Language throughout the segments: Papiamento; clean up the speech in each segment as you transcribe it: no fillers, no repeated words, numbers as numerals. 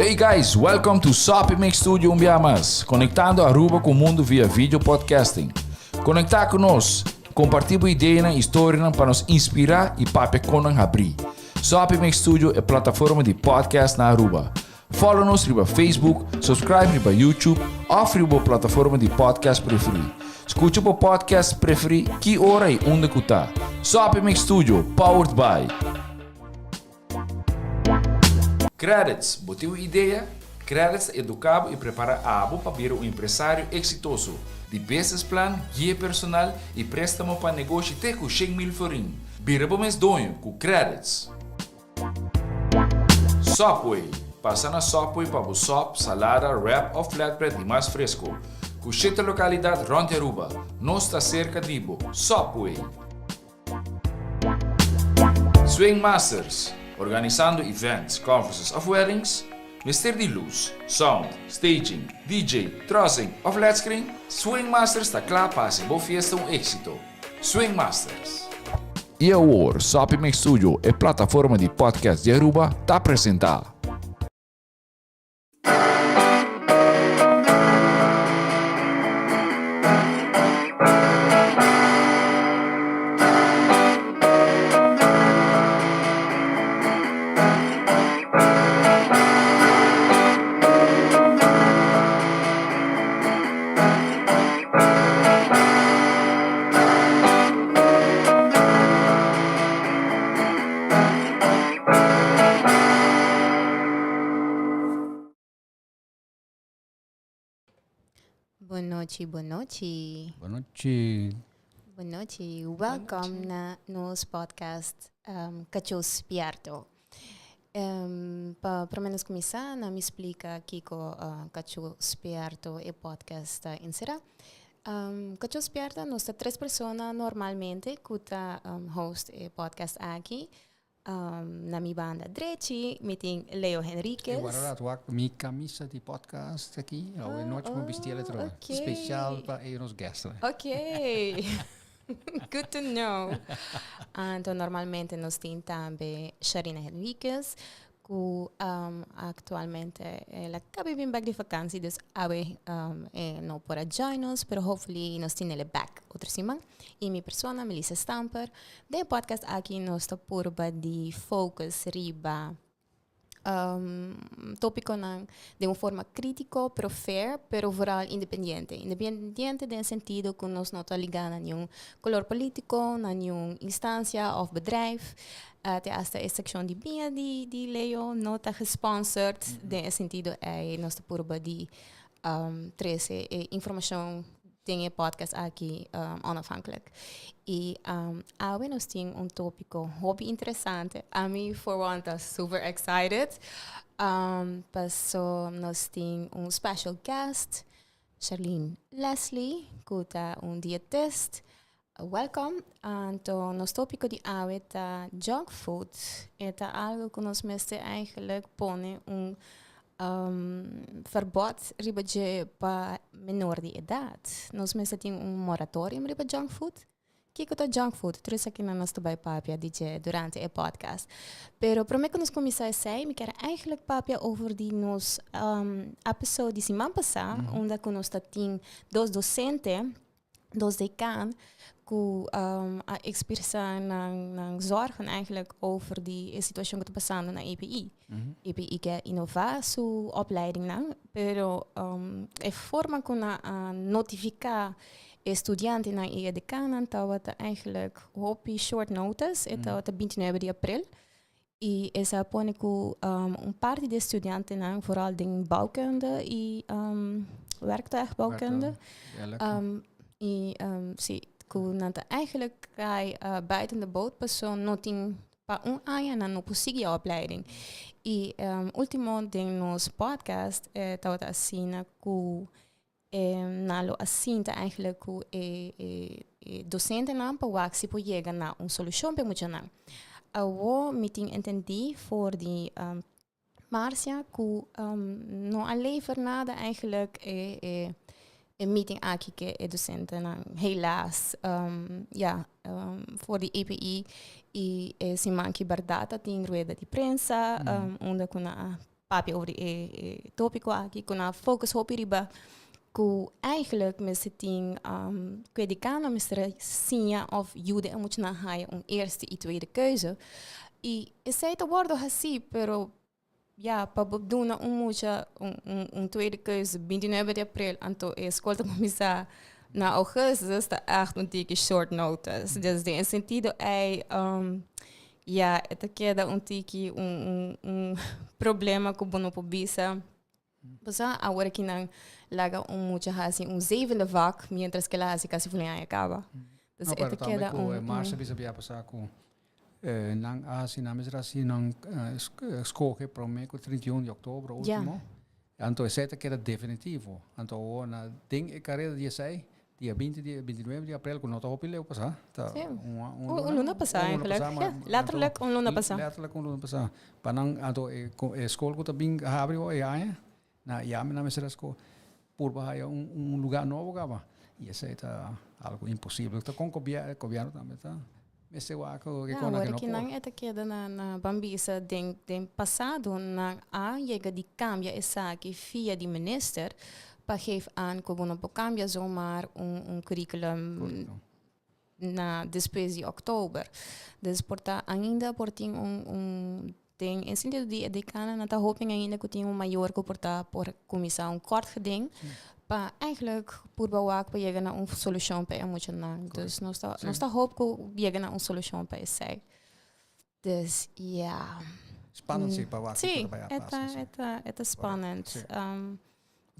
Hey guys, welcome to Soppy Mix Studio un bia mas, conectando Aruba cu mundo via video podcasting. Conecta cu nos, comparti bo ideanan y storianan pa nos inspira y papia con nan habri. Soppy Mix Studio e plataforma di podcast na Aruba. Follow nos riba Facebook, subscribe riba YouTube of riba bo plataforma di podcast preferi. Scucha bo podcast preferi ki ora y unda cu ta. Soppy Mix Studio, powered by. Credits, bo tin un idea? Credits ta educa bo y prepara abo pa bira un empresario exitoso. Di business plan, guia personal y prestamo pa negoshi te cu 100,000 florin. Bira bo mes doño cu Credits. Subway, Pasa na Subway pa bo sop, salada, wrap of flatbread di mas fresco. Cu shete localidad rond di Aruba. Nos ta cerca di bo. Subway! Swing Masters, Organisando events, conferences of weddings? Mester di luz, sound, staging, DJ, trussing of led screen? Swing Masters ta cla pa haci bo fiesta un exito. Swing Masters. Y awor, Soppy Mix Studio, e plataforma di podcast di Aruba, ta presenta. Bon nochi, bon nochi. Bon nochi. Bon nochi. Welcome na nos podcast um, Cachó Spierto. Um, pa prome nos kuminsá, na mi splika kiko uh, Cachó Spierto e podcast ta enserá. Um, Cachó Spierto, nos ta tres persona normalmente ku ta um, host e podcast aki. Um, na mi banda drechi mi tin Leo Henriquez. E guarda rato, wak, mi camisa di podcast aki, oh, noche mo bisti ele tro. Okay. Special pa e nos guests. Ok. Good to know. Anto normalmente nos tin tambe Sharina Henriquez, ku um, actualmente el a caba bin back di vakantie, dus awe um, e no por a join nos, pero hopefully nos tin ele back otro siman. Y mi persona, Melissa Stamper. Den e podcast aki nos ta purba di focus riba um, tópiconan den un forma crítico, pero fair, pero vooral independiente. Independiente den sentido cu nos no ta ligá na niun color político, na niun instancia of bedrijf. Te hasta e seccion di biña di, di Leo no ta gesponsored. Den e sentido ei nos ta purba di um, trece e informacion den e podcast aki um, onafhankelijk. Y um, awe nos tin un tópico hopi interesante. Ami for one ta super excited. Um, paso nos tin un special guest, Charlene Leslie, ku ta un dietist. Welcome. Anto nos tópico di awe ta junk food. E ta algo ku nos mester eigenlijk pone un um, verbod riba dje pa menor di edad. Nos mester tin un moratorium riba junk food. Kiko ta junk food? Tur esakinan nos ta bai papia di dje durante e podcast. Pero prome ku nos kuminsá esei, mi kier eigenlijk papia over di nos um, episode di siman pasá, unda ku nos ta tin dos docente, dos decaan, ku um, a expresá nan, nan zorgen eigenlijk over di e situashon ku ta pasando na EPI. EPI ke innová su opleidingnan, pero um, e forma ku nan a notifiká e studiantenan i e dekannan tabata eigenlijk hopi short notice, e tabata 29 di april. I esei a pone ku um, un parti di e studiantenan, vooral den bouwkunde i um, werktuigbouwkunde, um, i um, si, ku nan ta eigenlijk kai uh, buiten de boot, paso no tin pa un aña nan no por sigui e opleiding. I um, ultimo den nos podcast eh, tabata asina ku eh, nan lo a sinta eigenlijk ku e, e, e docentenan pa wak si por yega na un solushon pa e muchanan. Awo mi tin entendí for di um, Marcia ku um, no a lever nada eigenlijk e, e, e meeting aki ke e docentenan helaas um, ja, um, for di EPI i e siman ki berdad a tin rueda di prensa um, unda ku nan a. papia over e tópiko aki ku nan a focus hopi riba ku eigenlijk mester tin ku e dekano mester a siña òf yuda e muchanan haya un eerste i tweede keuze i esei ta wòrdu hasí pero ya pa bo duna un mucha un tweede keuze 29 di aprel anto e skol ta kuminsá na augustus ta ègt un tiki short notice dus den e sentido ei Ya, e ta keda un tiki un, un, un problema ku bo no por bisa. Bo sa, awor aki nan laga un mucha hasi un zevende vak, mientras ke el a hasi kasi fulin aña kaba. Dus No, e pero ta tambe keda ku un, e Marcia un bisa bia pasá ku eh, nan a hasi nan mester hasi nan eh, skohe promé ku 31 di òktober Ja. último. Anto esei ta keda definitivo. Anto awor na den e kareda di esei, dia 20 di 29 di aprel ku no ta hopi leu pasá, ta Sí. un un Un, un luna, luna pasá un luna eigenlijk. pasá, Ja, ma anto letterlijk un luna pasá. letterlijk un luna pasá. Pa nan anto e e skol ku ta bin habri awor e aña, na yami nan mester a sko purba haya un un lugá nobo kaba. I esei ta algo imposibel. Ta kon gobierno tambe ta Mester wak ku Ja, kona awor ke no aki por. nan e ta keda na na ban bisa den den pasado nan a yega di kambia esaki via di minister pa geef aan ku bo no por kambia zomaar un un curriculum Correcto. na despues di oktober. Dus por ta ainda por tin un un Den e sentido di e decana nan ta hopen ainda cu tin un mayor cu por ta por cuminsa un kort geding pa eigenlijk purba wak pa yega na un solucion pa e muchanan. Dus nos ta nos ta hoop cu yega na un solucion pa esey. Dus ja. Spannend si pa wak Si, kico ta bay a e pasa. ta Si. e ta e ta spannend. Si.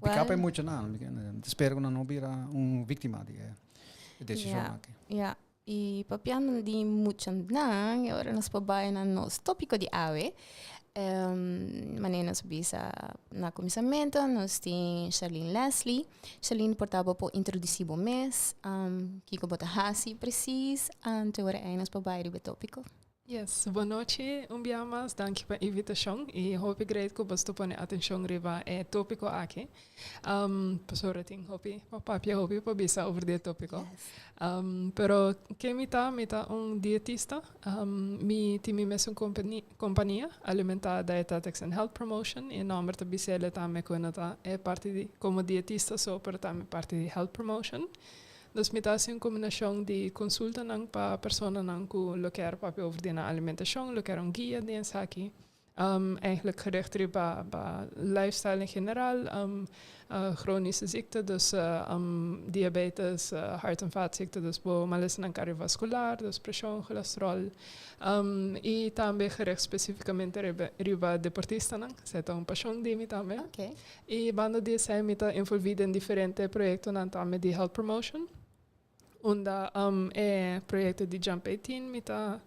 Pica pa e muchanan. Mi ta spera cu nan no bira un victima di e decision aki. Ja. Y papiando di muchanan, e ora nos por bai na nos tópico di awe. Manera nos bisa na kuminsamentu, nos tin Charlene Leslie. Charlene, por ta bo por introducí bo mes, kiko bo ta hasi precies, anto e ora ei nos por bai riba e tópico. Yes, bon nochi un bia mas, danki pa invitashon i hopi great ku boso ta pone atenshon riba e topiko aki. Pasobra tin hopi pa papia, hopi pa bisa over di e topiko. Pero ken mi ta? Mi ta un dietista. Mi tin mi mesun kompania, Alimenta Dietetics and Health Promotion, i e nòmber ta bis'el tambe ku e no ta e parti di komo dietista so, pero tambe parti di health promotion. Dus mi ta hasi un kombinashon di konsultanan pa personanan ku lo kier papia over di nan alimentashon, lo kier un guia den esaki. Eigenlijk gericht riba ba lifestyle in general, chronische ziekte, dus diabetes, hart en vaatziekte, dus bo malesanan cardiovascular, dus preshon, cholesterol. I tambe gericht specificamente riba riba deportistanan, esei ta un pashon di mi tambe. I banda di esei mi ta envolví den diferente proyektonan tambe di health promotion. Unda e proyekto di Jump 18 mi ta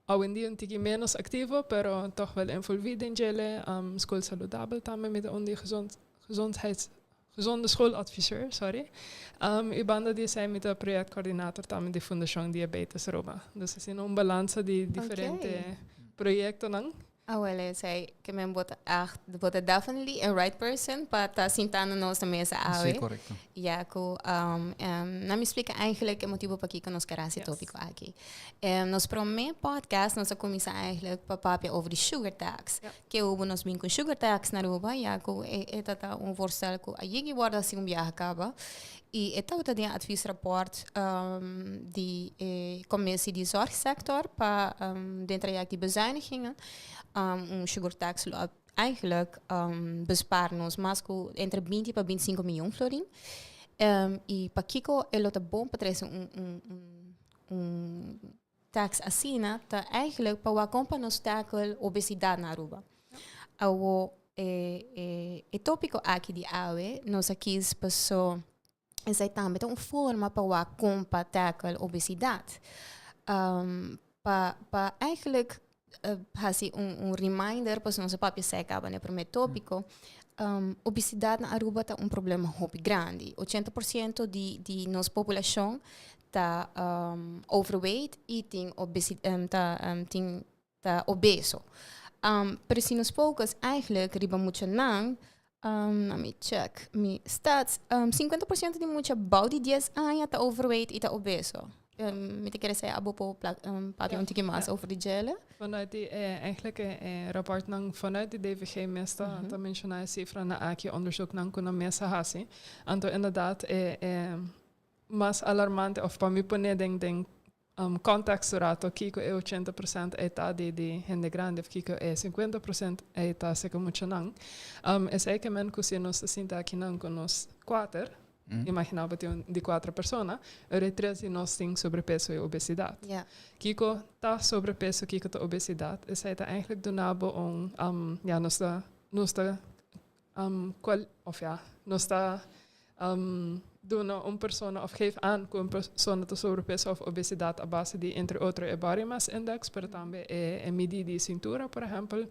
awendia un tiki ménos aktivo, pero tòg wèl envolví den djele. Skol Saludabel tambe mi ta un di gezond gezondheids gezonde schooladviseur, sorry. I banda di esei mi ta projektkoördinator tambe di Fundashon Diabetes Aruba. Dus asina un balansa di diferente proyektonan. Awel esei ke men bo ta echt, bo ta definitely a right person pa ta sinta na nos na mesa awe. Sí, correcto. Ya ku nan mi splika eigenlijk e motibo pakiko nos kere hasi e topiko aki. Nos prome podcast nos a kuminsa eigenlijk pa papia over di sugar tax. Ke hubo nos bin ku sugar tax na Aruba ya ku e ta ta un voorstel ku a yegi wòrdu hasi un biaha kaba. I e tabata den adviesrapport di e Commissie di Zorgsector pa den traject di bezuinigingen. Un sugar tax lo a eigenlijk bespaar nos mas ku entre 20 pa 25 miyon florin. I pakiko e lo ta bon pa trese un un un tax asina ta eigenlijk pa wak kon pa nos tackle obesidad na Aruba. Awo e e e topico aki di awe nos a kies paso esei tambe ta un forma pa wak kon pa tackle obesidad. Pa pa eigenlijk hasi un un reminder pasobra nos a papia esei caba na e prome topico. Obesidad na Aruba ta un problema hopi grandi. 80% di di nos poblacion ta overweight y tin obesi ta tin ta obeso. Pero si nos focus eigenlijk riba muchanan, let me check mi stats, 50% di mucha bou di dies aña ta overweight y ta obeso. Mi ta kere esei abo por papia un tiki mas over di djele. Vanuit di eigenlijk e rapportnan vanuit di DVG mes ta menciona e cifranan aki, onderzoeknan cu nan mes a haci. Anto inderdaad e mas alarmante of pa mi pone den contexto rato kico e 80% ei ta di hende grandi of kico e 50% ei ta seca muchanan. Esei ke men cu si nos ta sinta akinan cu nos cuater, imagina bo tin un di cuater persona, ora e tres di nos tin sobrepeso y obesidad. Kico ta sobrepeso, kico ta obesidad? Esei ta eigenlijk duna bo un, ja, nos ta cual, of ja, nos ta duna un persona of geef aan cu un persona ta sobrepeso of obesidad a base di entre otro e body mass index, pero tambe e midi di cintura, por ehempel.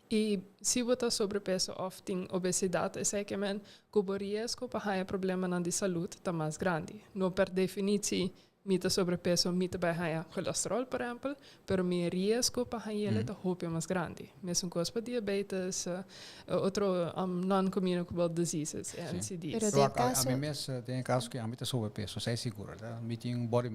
Y si bo ta sobrepeso of tin obesidad, esey ke men cu bo riesgo pa haya problemanan di salud ta mas grandi. No per definitie mi ta sobrepeso, mi ta bay haya cholesterol, por ehempel, pero mi riesgo pa hayele ta hopi mas grandi. Mesun cos pa diabetes, otro non-communicable diseases, NCDs. Pero den a caso mi mes den caso cu ami ta sobrepeso, sei sigur. Mi tin un body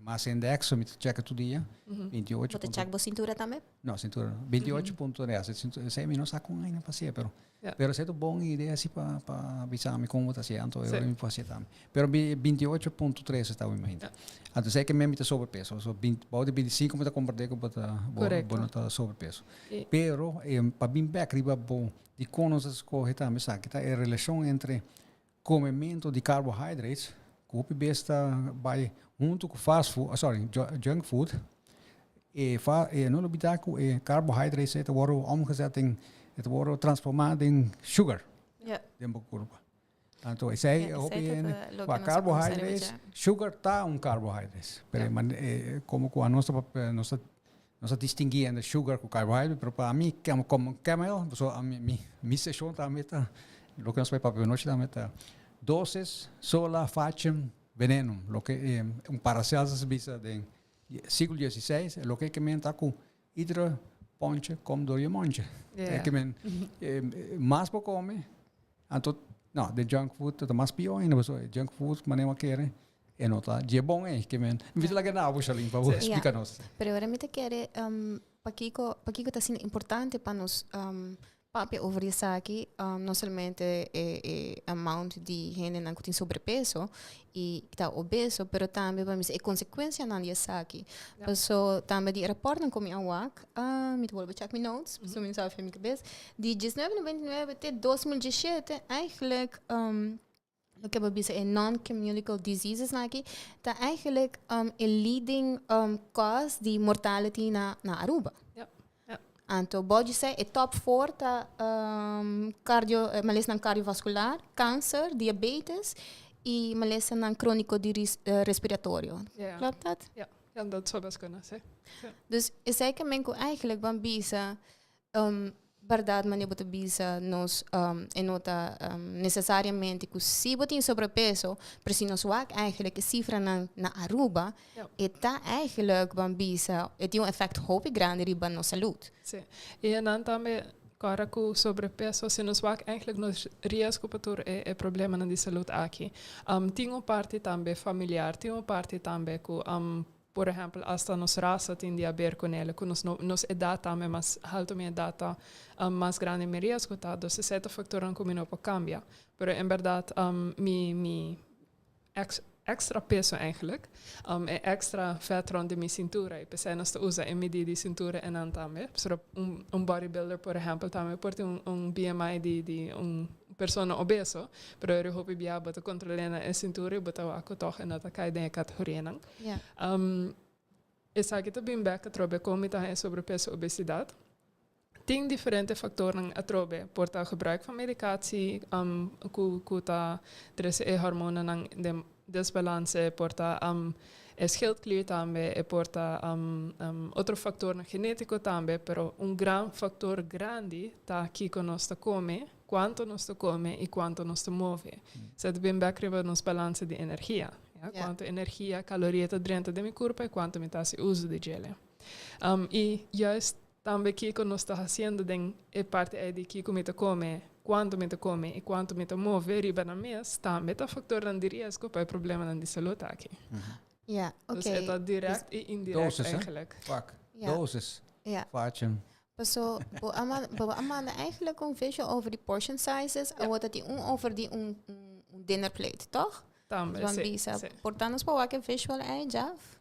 mass index, mi ta check tur dia. 28. Bo ta check bo cintura tambe? No, cintura no. 28.9. Esey mi no sa con ainda pa haci, pero esey ta un bon idea si pa bisa mi con bo ta haci, anto mi por haci tambe. Pero 28.3 ta mi mente. Anto esey ke mi ta sobrepeso. So bou di 25 mi ta comprende cu bo no ta sobrepeso. Pero pa bin back riba bo di con nos a scoge tambe esaki ta e relacion entre comemento di carbohydrates, cu hopi bes ta bay hunto cu fast food, sorry, junk food, e no lubida cu e carbohydrates ta wordo omgezet den, ta wordo transforma den sugar den bo curpa. Anto esey hopi hende, loke pa nos a carbohydrates, observa. Sugar ta un carbohydrates, pero como cu nos ta distingui entre sugar cu carbohydrate, pero pa mi, como camel, so ami, mi session tambe ta, loke nos bay papia anochi tambe ta, dosis sola facit venenum, loke un Paracelsus bisa den siglo XVI, loke ke men ta cu iedere pondje komt door je mondje. Ke men, mas bo come, anto, no, de junk food ta mas pior ainda, so junk food manera kere, e no ta je bon eh, ke men, mi ta laga na bo, Charlene, pa bo explica nos. Pero ora mi ta kere pakiko ta asina importante pa nos papia over esaki, no solamente e amount di hendenan cu tin sobrepeso y ta obeso, pero tambe pa mi e consecuencianan di esaki. So tambe di rapportnan cu mi a wak, mi ta bolbe check mi notes, so mi no sabi mi cabes, di 1999 te 2017 eigenlijk loke bo bisa e non-communicable diseases naki, ta eigenlijk e leading cause di mortality na Aruba. Anto, bo say e top 4 ta malesanan cardiovascular, cancer, diabetes y malesanan cronico di respiratorio. Klopt dat? Ja, dat zou best kunnen, sí. Ja. Dus esey ke men ku eigenlijk ban bisa berdad manera bo ta bisa nos e no ta necesariamente ku si bo tin sobrepeso, pero si nos wak eigenlijk e cifranan na Aruba, e ta eigenlijk ban bisa e tin un effect hopi grandi riba nos salud. Sí. Y dan tambe awor cu sobrepeso, si nos wak eigenlijk nos riesgo pa tur e problemanan di salud aki. Tin un parti tambe familiar, tin un parti tambe cu por ehempel, hasta nos rasa tin di haber cu ne, cu nos, nos edad tambe, mas halto mi edad ta, mas grandi mi riesgo ta. Dus esey ta factornan cu mi no por cambia. Pero en berdad, mi extra peso eigenlijk, e extra vet rond di mi cintura, y pesey nos ta usa e midi di cintura en dan tambe. So, un bodybuilder, por ehempel, tambe por tin un BMI di un persona obeso, pero e hopi bia bo ta controla e cintura y bo ta wak toch e no ta cay den e categorianan. Esaki ta bin back atrobe con mi ta haya sobrepeso, obesidad. Tin diferente factornan atrobe, por ta gebruik van medicatie, cu ta trece e hormonanan den desbalance, por ta e schildklier tambe, e por ta otro factornan genetico tambe, pero un gran factor grandi ta kico nos ta come, cuanto nos ta come y cuanto nos ta move. Mm. Ta bin back riba nos balance di energia. Ja? Cuanto energia, caloria ta drenta den mi curpa y cuanto mi ta haci uso di dje. Y juist tambe kico nos ta haciendo den e parti ey di kico mi ta come, cuanto mi ta come y cuanto mi ta move riba na mes, tambe ta factornan di riesgo pa e problemanan di salud aki. Ja, oké. Dus e ta direct y indirect Dosis, hè? eigenlijk. Fuck. Ja. Dosis. Ja. Vaatje. Paso, bo a man- bo a manda eigenlijk un visual over die portion sizes. Ja. En wat dat die un over die un, un, un dinner plate, toch? Tambe, Want si, bisa, si. por ta nos por wak e visual ei, Jaf.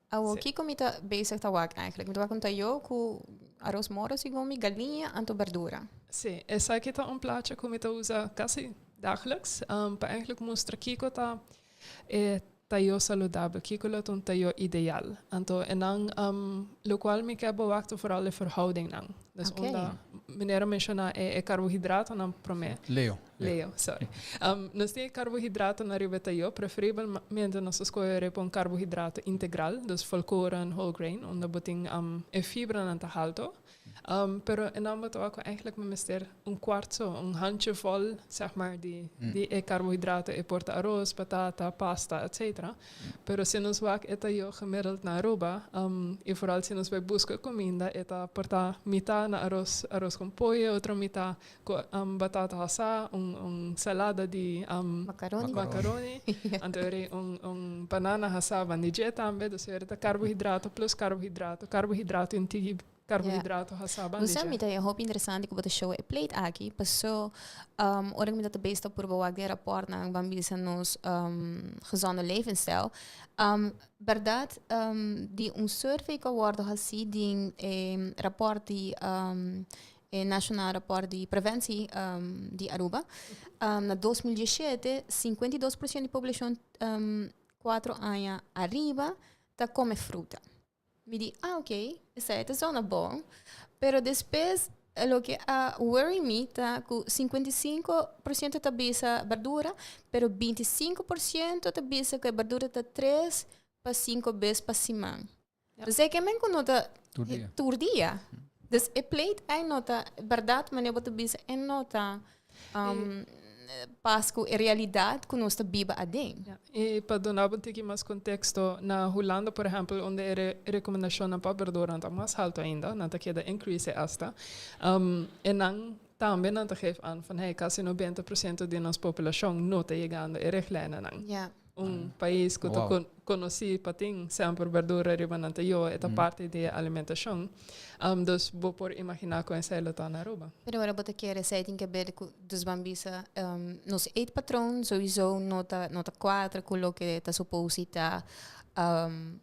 Awo, kiko mi ta bezig ta wak eigenlijk? Mi ta wak un tayo ku aros moro segun mi, galiña anto berdura. Si, esaki ta un plaatje ku mi ta usa kasi dagelijks, pa eigenlijk mustra kiko ta e tayo saludabel, kiko lo ta un tayo ideal. Anto enan, lokual mi ke bo wak ta vooral e verhoudingnan. Dus unda meneer a menciona e carbohidratonan prome. Leo. Leo, sorry. Nos tin e carbohidratonan riba e tayo, preferibelmente nos ta scoge riba un carbohidrato integral, dus volkoren, whole grain, unda bo tin e fibranan ta halto. Pero e nan bo ta wak cu eigenlijk mi mester un kwart so, un handje vol, zeg maar, di, di e carbohidrato, e por ta aros, patata, pasta, etcetera. Pero si nos wak e tayo gemiddeld na Aruba, y vooral si nos bay busca cuminda, e ta por ta mitad na aros, aros con pollo, otro mitad cu batata hasa, un salada di Macaroni. macaroni. Anto eri un banana hasa bandi dje tambe, dus eri ta carbohidrato plus carbohidrato, carbohidrato in tiki Carbohidrato hasá ban Bo sa di mi dje. ta e hopi interesante ku bo ta show e plate aki, paso ora ku mi ta ta bezig ta purba wak den rapòrtnan ban bisa nos gezonde levensstijl. Bèrdat di un survey ku a wòrdu hasí den e rapòrt di e Nationaal Rapport di Preventie di Aruba, na 2017 52% di poblashon kuatro aña ariba ta kome fruta. Mi di, ah, ok, esei ta zona bon. Pero despues loke a worry mi ta ku 55% ta bisa berdura, pero 25% ta bisa ku e berdura ta tres pa sinku bes pa siman. Dus e ke men ku no ta Tur dia. tur dia. Dus e plate ei no ta bèrdat manera bo ta bisa e no ta pas ku e realidat ku nos ta biba aden. Ja, i pa duna bo un tiki mas konteksto, na Hulanda por ehèmpel unda e rekomendashonnan pa berduranan ta mas haltu ainda, nan ta keda increase asta, e nan tambe nan ta geef aan van hey, kasi 90% di nos populashon no ta yegando e richtlijnennan. Un pais ku ta konosí pa tin semper berdura riba nan ta yo, e ta parti di e alimentashon. Dus bo por imaginá kon esei lo ta na Aruba. Pero ora bo ta kere esei tin ke ber ku, dus ban bisa nos eetpatroon souiso no ta no ta kuadra ku loke ta suposi ta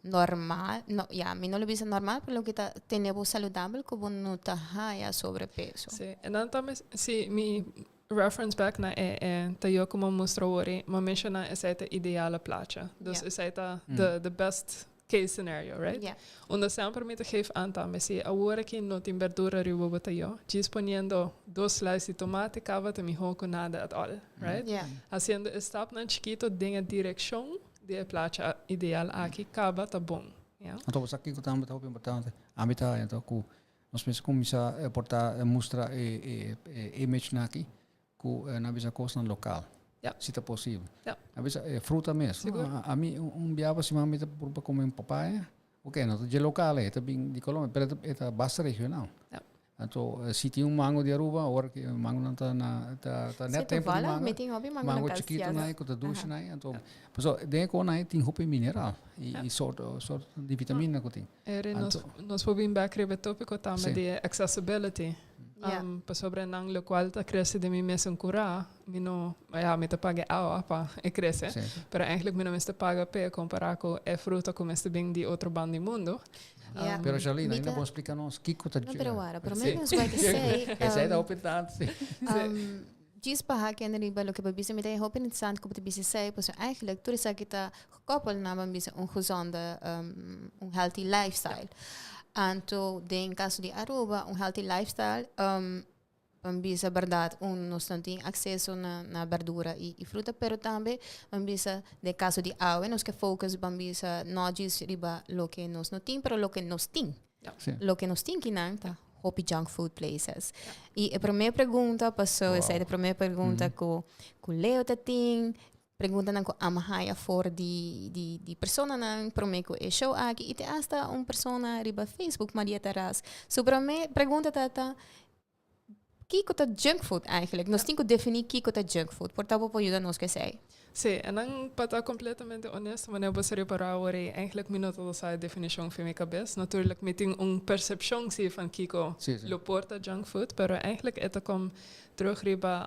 normal, no ya mi no lo bisa normal pero loke ta tene bo saludabel ku bo no ta haya sobrepeso. Sí, en dan tambe si mi Reference back na e e tayo ku mi a mustra wori, mi a menshoná esei ta ideale placha. Dus esei ta the the best case scenario, right? Unda semper mi ta geef aan tambe si awor aki no tin berdura riba bo tayo, djis poniendo dos slice di tomate kaba ta mihó ku nada at all, right? Hasiendo e stapnan chikito den e direkshon di e placha ideal aki kaba ta bon, ya. Anto bo sa kiko tambe ta hopi importante? Ami ta haña ku Nos mester kuminsá por ta mustra e image-nan aki ku nan bisa kosnan lokal, si ta posibel. Nan bisa e fruta mes. Ami un biaha pa siman mi ta purba kome un papaya, oke no ta dje lokal e ta bin di Colombia pero e ta basta regional. Anto si tin un mango di Aruba ora ku e mangonan ta na ta net tempo di mango, mango chikitonan ku ta dushinan anto pasobra den e konan tin hopi mineral i sorto di vitamina ku tin. Eri, nos, nos por bin bek riba e tópiko tambe di e accessibility. Pasobra nan lokual ta krese den mi mesun kurá, mi no, ya, mi ta paga e awa pa e krese, pero eigenlijk mi no mester paga p'e kompará ku e fruta ku mester bin di otro banda di mundu. Pero Charlene, ainda bo splika nos kiko ta. No, pero wara, promé nos bai esei. Esei ta hopi importante, si. Djis pa hak en riba loke bo bisa, mi ta hopi interesante ku bo ta bisa esei, pasobra eigenlijk tur esaki ta gekoppel na bo bisa un gezonde, un healthy lifestyle. Anto den kaso di Aruba, un healthy lifestyle, bo bisa berdad un nos no tin akseso na na berdura i fruta, pero tambe bo bisa den kaso di awe nos ke focus bo bisa no djis riba loke nos no tin, pero loke nos tin. Loke nos tin kinan ta hopi junk food places. I e promé pregunta pasó esei ta e promé pregunta ku ku Leo ta tin, preguntanan ku amo haya for di di di personanan promé ku e show aki i te asta un persona riba Facebook, Maria Terras. Su promé pregunta ta ta. Kiko ta junk food eigenlijk? Nos tin ku definí kiko ta junk food. Por ta bo por yuda nos ku esei? Sí, en dan pa ta completamente honesto, wanneer bo repará awor ei, eigenlijk mi no ta sa e definishon for mi kabes. Natuurlijk mi tin un persepshon sí van kiko lo por ta junk food, pero eigenlijk e ta kom terug riba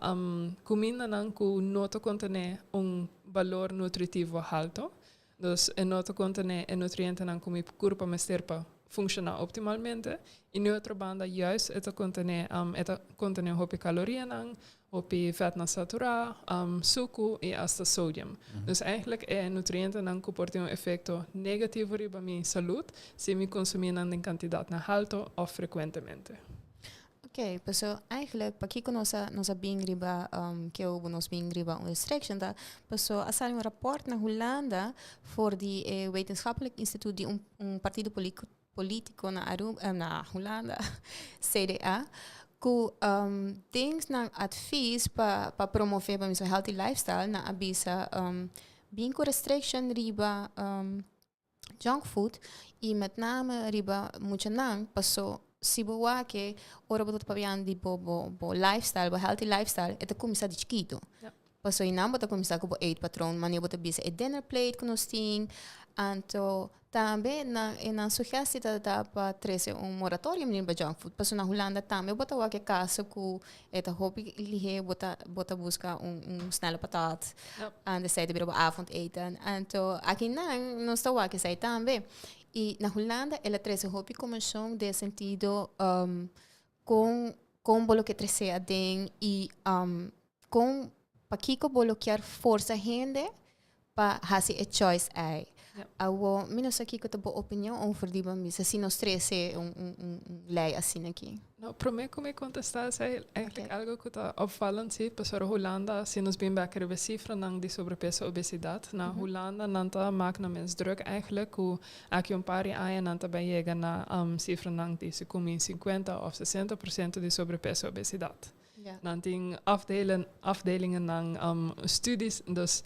kumindanan ku no ta kontené un balor nutritivo halto. Dus e no ta kontené e nutrientenan ku mi kurpa mester pa funshoná optimalmente. I na otro banda juist e ta kontené e ta kontené hopi kalorianan, hopi vetnan saturá, suku i asta sodium. Dus eigenlijk e nutrientenan ku por tin un efekto negativo riba mi salud si mi konsumí nan den kantidatnan halto òf frekuentemente. Ok, paso eigenlijk pakiko nos a nos a bin riba ke obo nos bin riba un restriction ta paso a sali un rapport na Hulanda for di e wetenschappelijk instituut di un un partido politico na Aruba na Hulanda CDA ku den nan advies pa pa promove pa mismo healthy lifestyle nan a bisa bin ku restriction riba junk food y met name riba muchanan paso si bo wak ora bo ta papiando di bo bo bo lifestyle bo healthy lifestyle e ta cuminsa di chikito paso einan bo ta cuminsa cu bo eetpatroon manera bo ta bisa e dinner plate cu nos tin anto tambe nan e nan sugestie ta ta pa trece un moratorium riba junk food paso na Hulanda tambe bo ta wak e caso cu E ta hopi lihé bo ta bo ta buska un un snelle patat. Yep. En esei ta bira bo avondeten. Anto akinan nos ta wak esei tambe. I na Hulanda el a trese hopi konmoshon den sentido um kon kon bo lo ke trese aden i um kon pakiko bo lo kier forsa hende pa hasi e choice ei. Ja. Awo mi no sa kiko ta bo opinion over di bo bisa si nos trese un un un un lei asina aki. No, promé ku mi kontestá esei, eigenlijk Oké. algo ku ta opvallend sí, pasobra Hulanda, si nos bin bek riba e sifranan di sobrepeso i obesidat, na Hulanda nan ta mak nan mes druk eigenlijk ku aki un par di aña nan ta bai yega na sifranan di si kumin 50 òf 60% di sobrepeso i obesidat. Ja. Nan tin afdelen, afdelingennan, studies, dus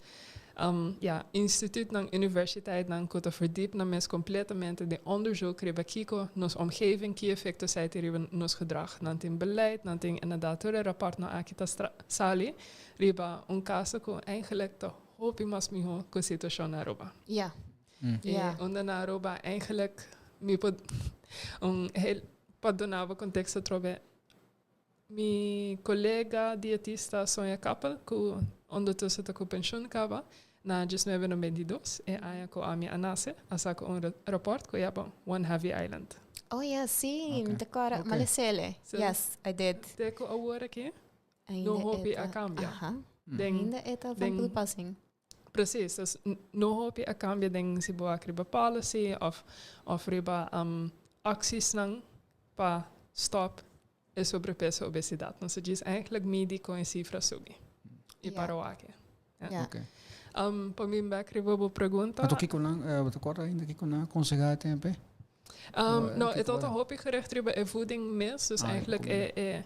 ja, instituutnan, universiteitnan ku ta verdiep nan mes kompletamente den onderzoek riba kiko nos omgeving, ki efekto esei tin riba nos gedrag. Nan tin beleid, nan tin inderdaad tur e raportnan aki ta sali riba un kaso ku eigenlijk ta hopi mas mihó ku situashon na Aruba. Ja. I Ja. unda na Aruba eigenlijk mi por un heel pa duna bo konteksto atrobe. Mi kolega dietista Sonja Kappel, ku ondertussen ta ku penshun kaba, na 1992, e aña ku ami a nase, a saka un raport ku yama One Heavy Island. Oh ja, sí, mi Ok. ta kòrda. Ok. Malesele. So, Yes, I did. te ku awor aki, Ainda no hopi e a ta- kambia. Aha. Den, Ainda e ta van toepassing. Precies, dus no hopi a kambia den si bo wak riba policy of riba actiesnan pa stop e sobrepeso obesidad. Nos ta djis eigenlijk midi con e cifra subi. Y para wak. Ja. Ok. Pa mi bek riba bo pregunta. Anto kiko nan, bo ta korda ainda kiko nan a konsehá e tempu ei? No, Kiko e tabata era? hopi gericht riba e voeding mes. Dus Ah, e eigenlijk comida. e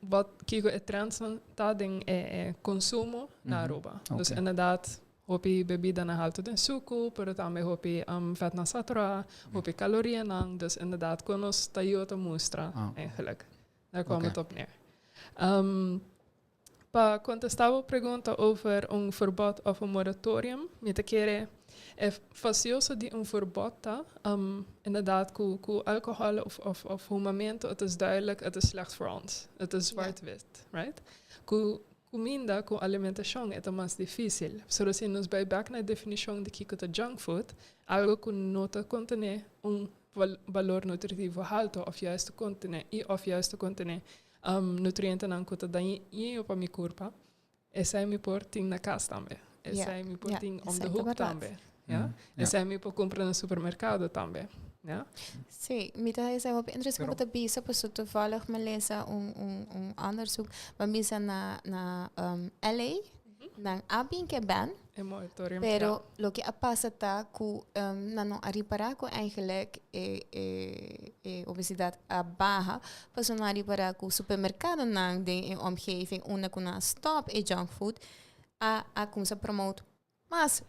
wat kiko e trendsnan ta den e consumo na Aruba. Dus inderdaad hopi bebidanan halto den suku, pero tambe hopi vetnan saturá, hopi kalorianan. Dus inderdaad kon nos Toyota mustra eigenlijk. Daar kwam het op neer. Pa kontestá bo pregunta over un verbod of un moratorium, mi ta kere e fasioso di un verbod ta, inderdaad ku ku alkohol of of of humamentu, het is duidelijk, het is slecht voor ons. Het is zwart-wit, right? Ku kuminda, ku alimentashon e ta mas difísil. Pasobra si nos bai bek na e definishon di kiko ta junk food, algo ku no ta kontené un balor nutritivo halto of juist ta kontené i of juist ta kontené nutrientenan ku ta dañino pa mi kurpa, esei mi por tin na kas tambe. Esei mi por tin om de esei ta hoek bèrdat. tambe. Ja? Esei mi por kumpra na supermerkado tambe. Ja? Sí, mi ta esei hopi interesante Pero ku bo ta bisa, pasobra toevallig mi lesa un onderzoek, bo a bisa na LA, nan a bin ke ban, E moratorium, pero ja. loke a pasa ta ku nan no a ripará ku eigenlijk e obesidad a baha, pasobra nan a ripará ku supermerkadonan den e omgeving unda ku nan a stop e junk food a a kumsa promote mas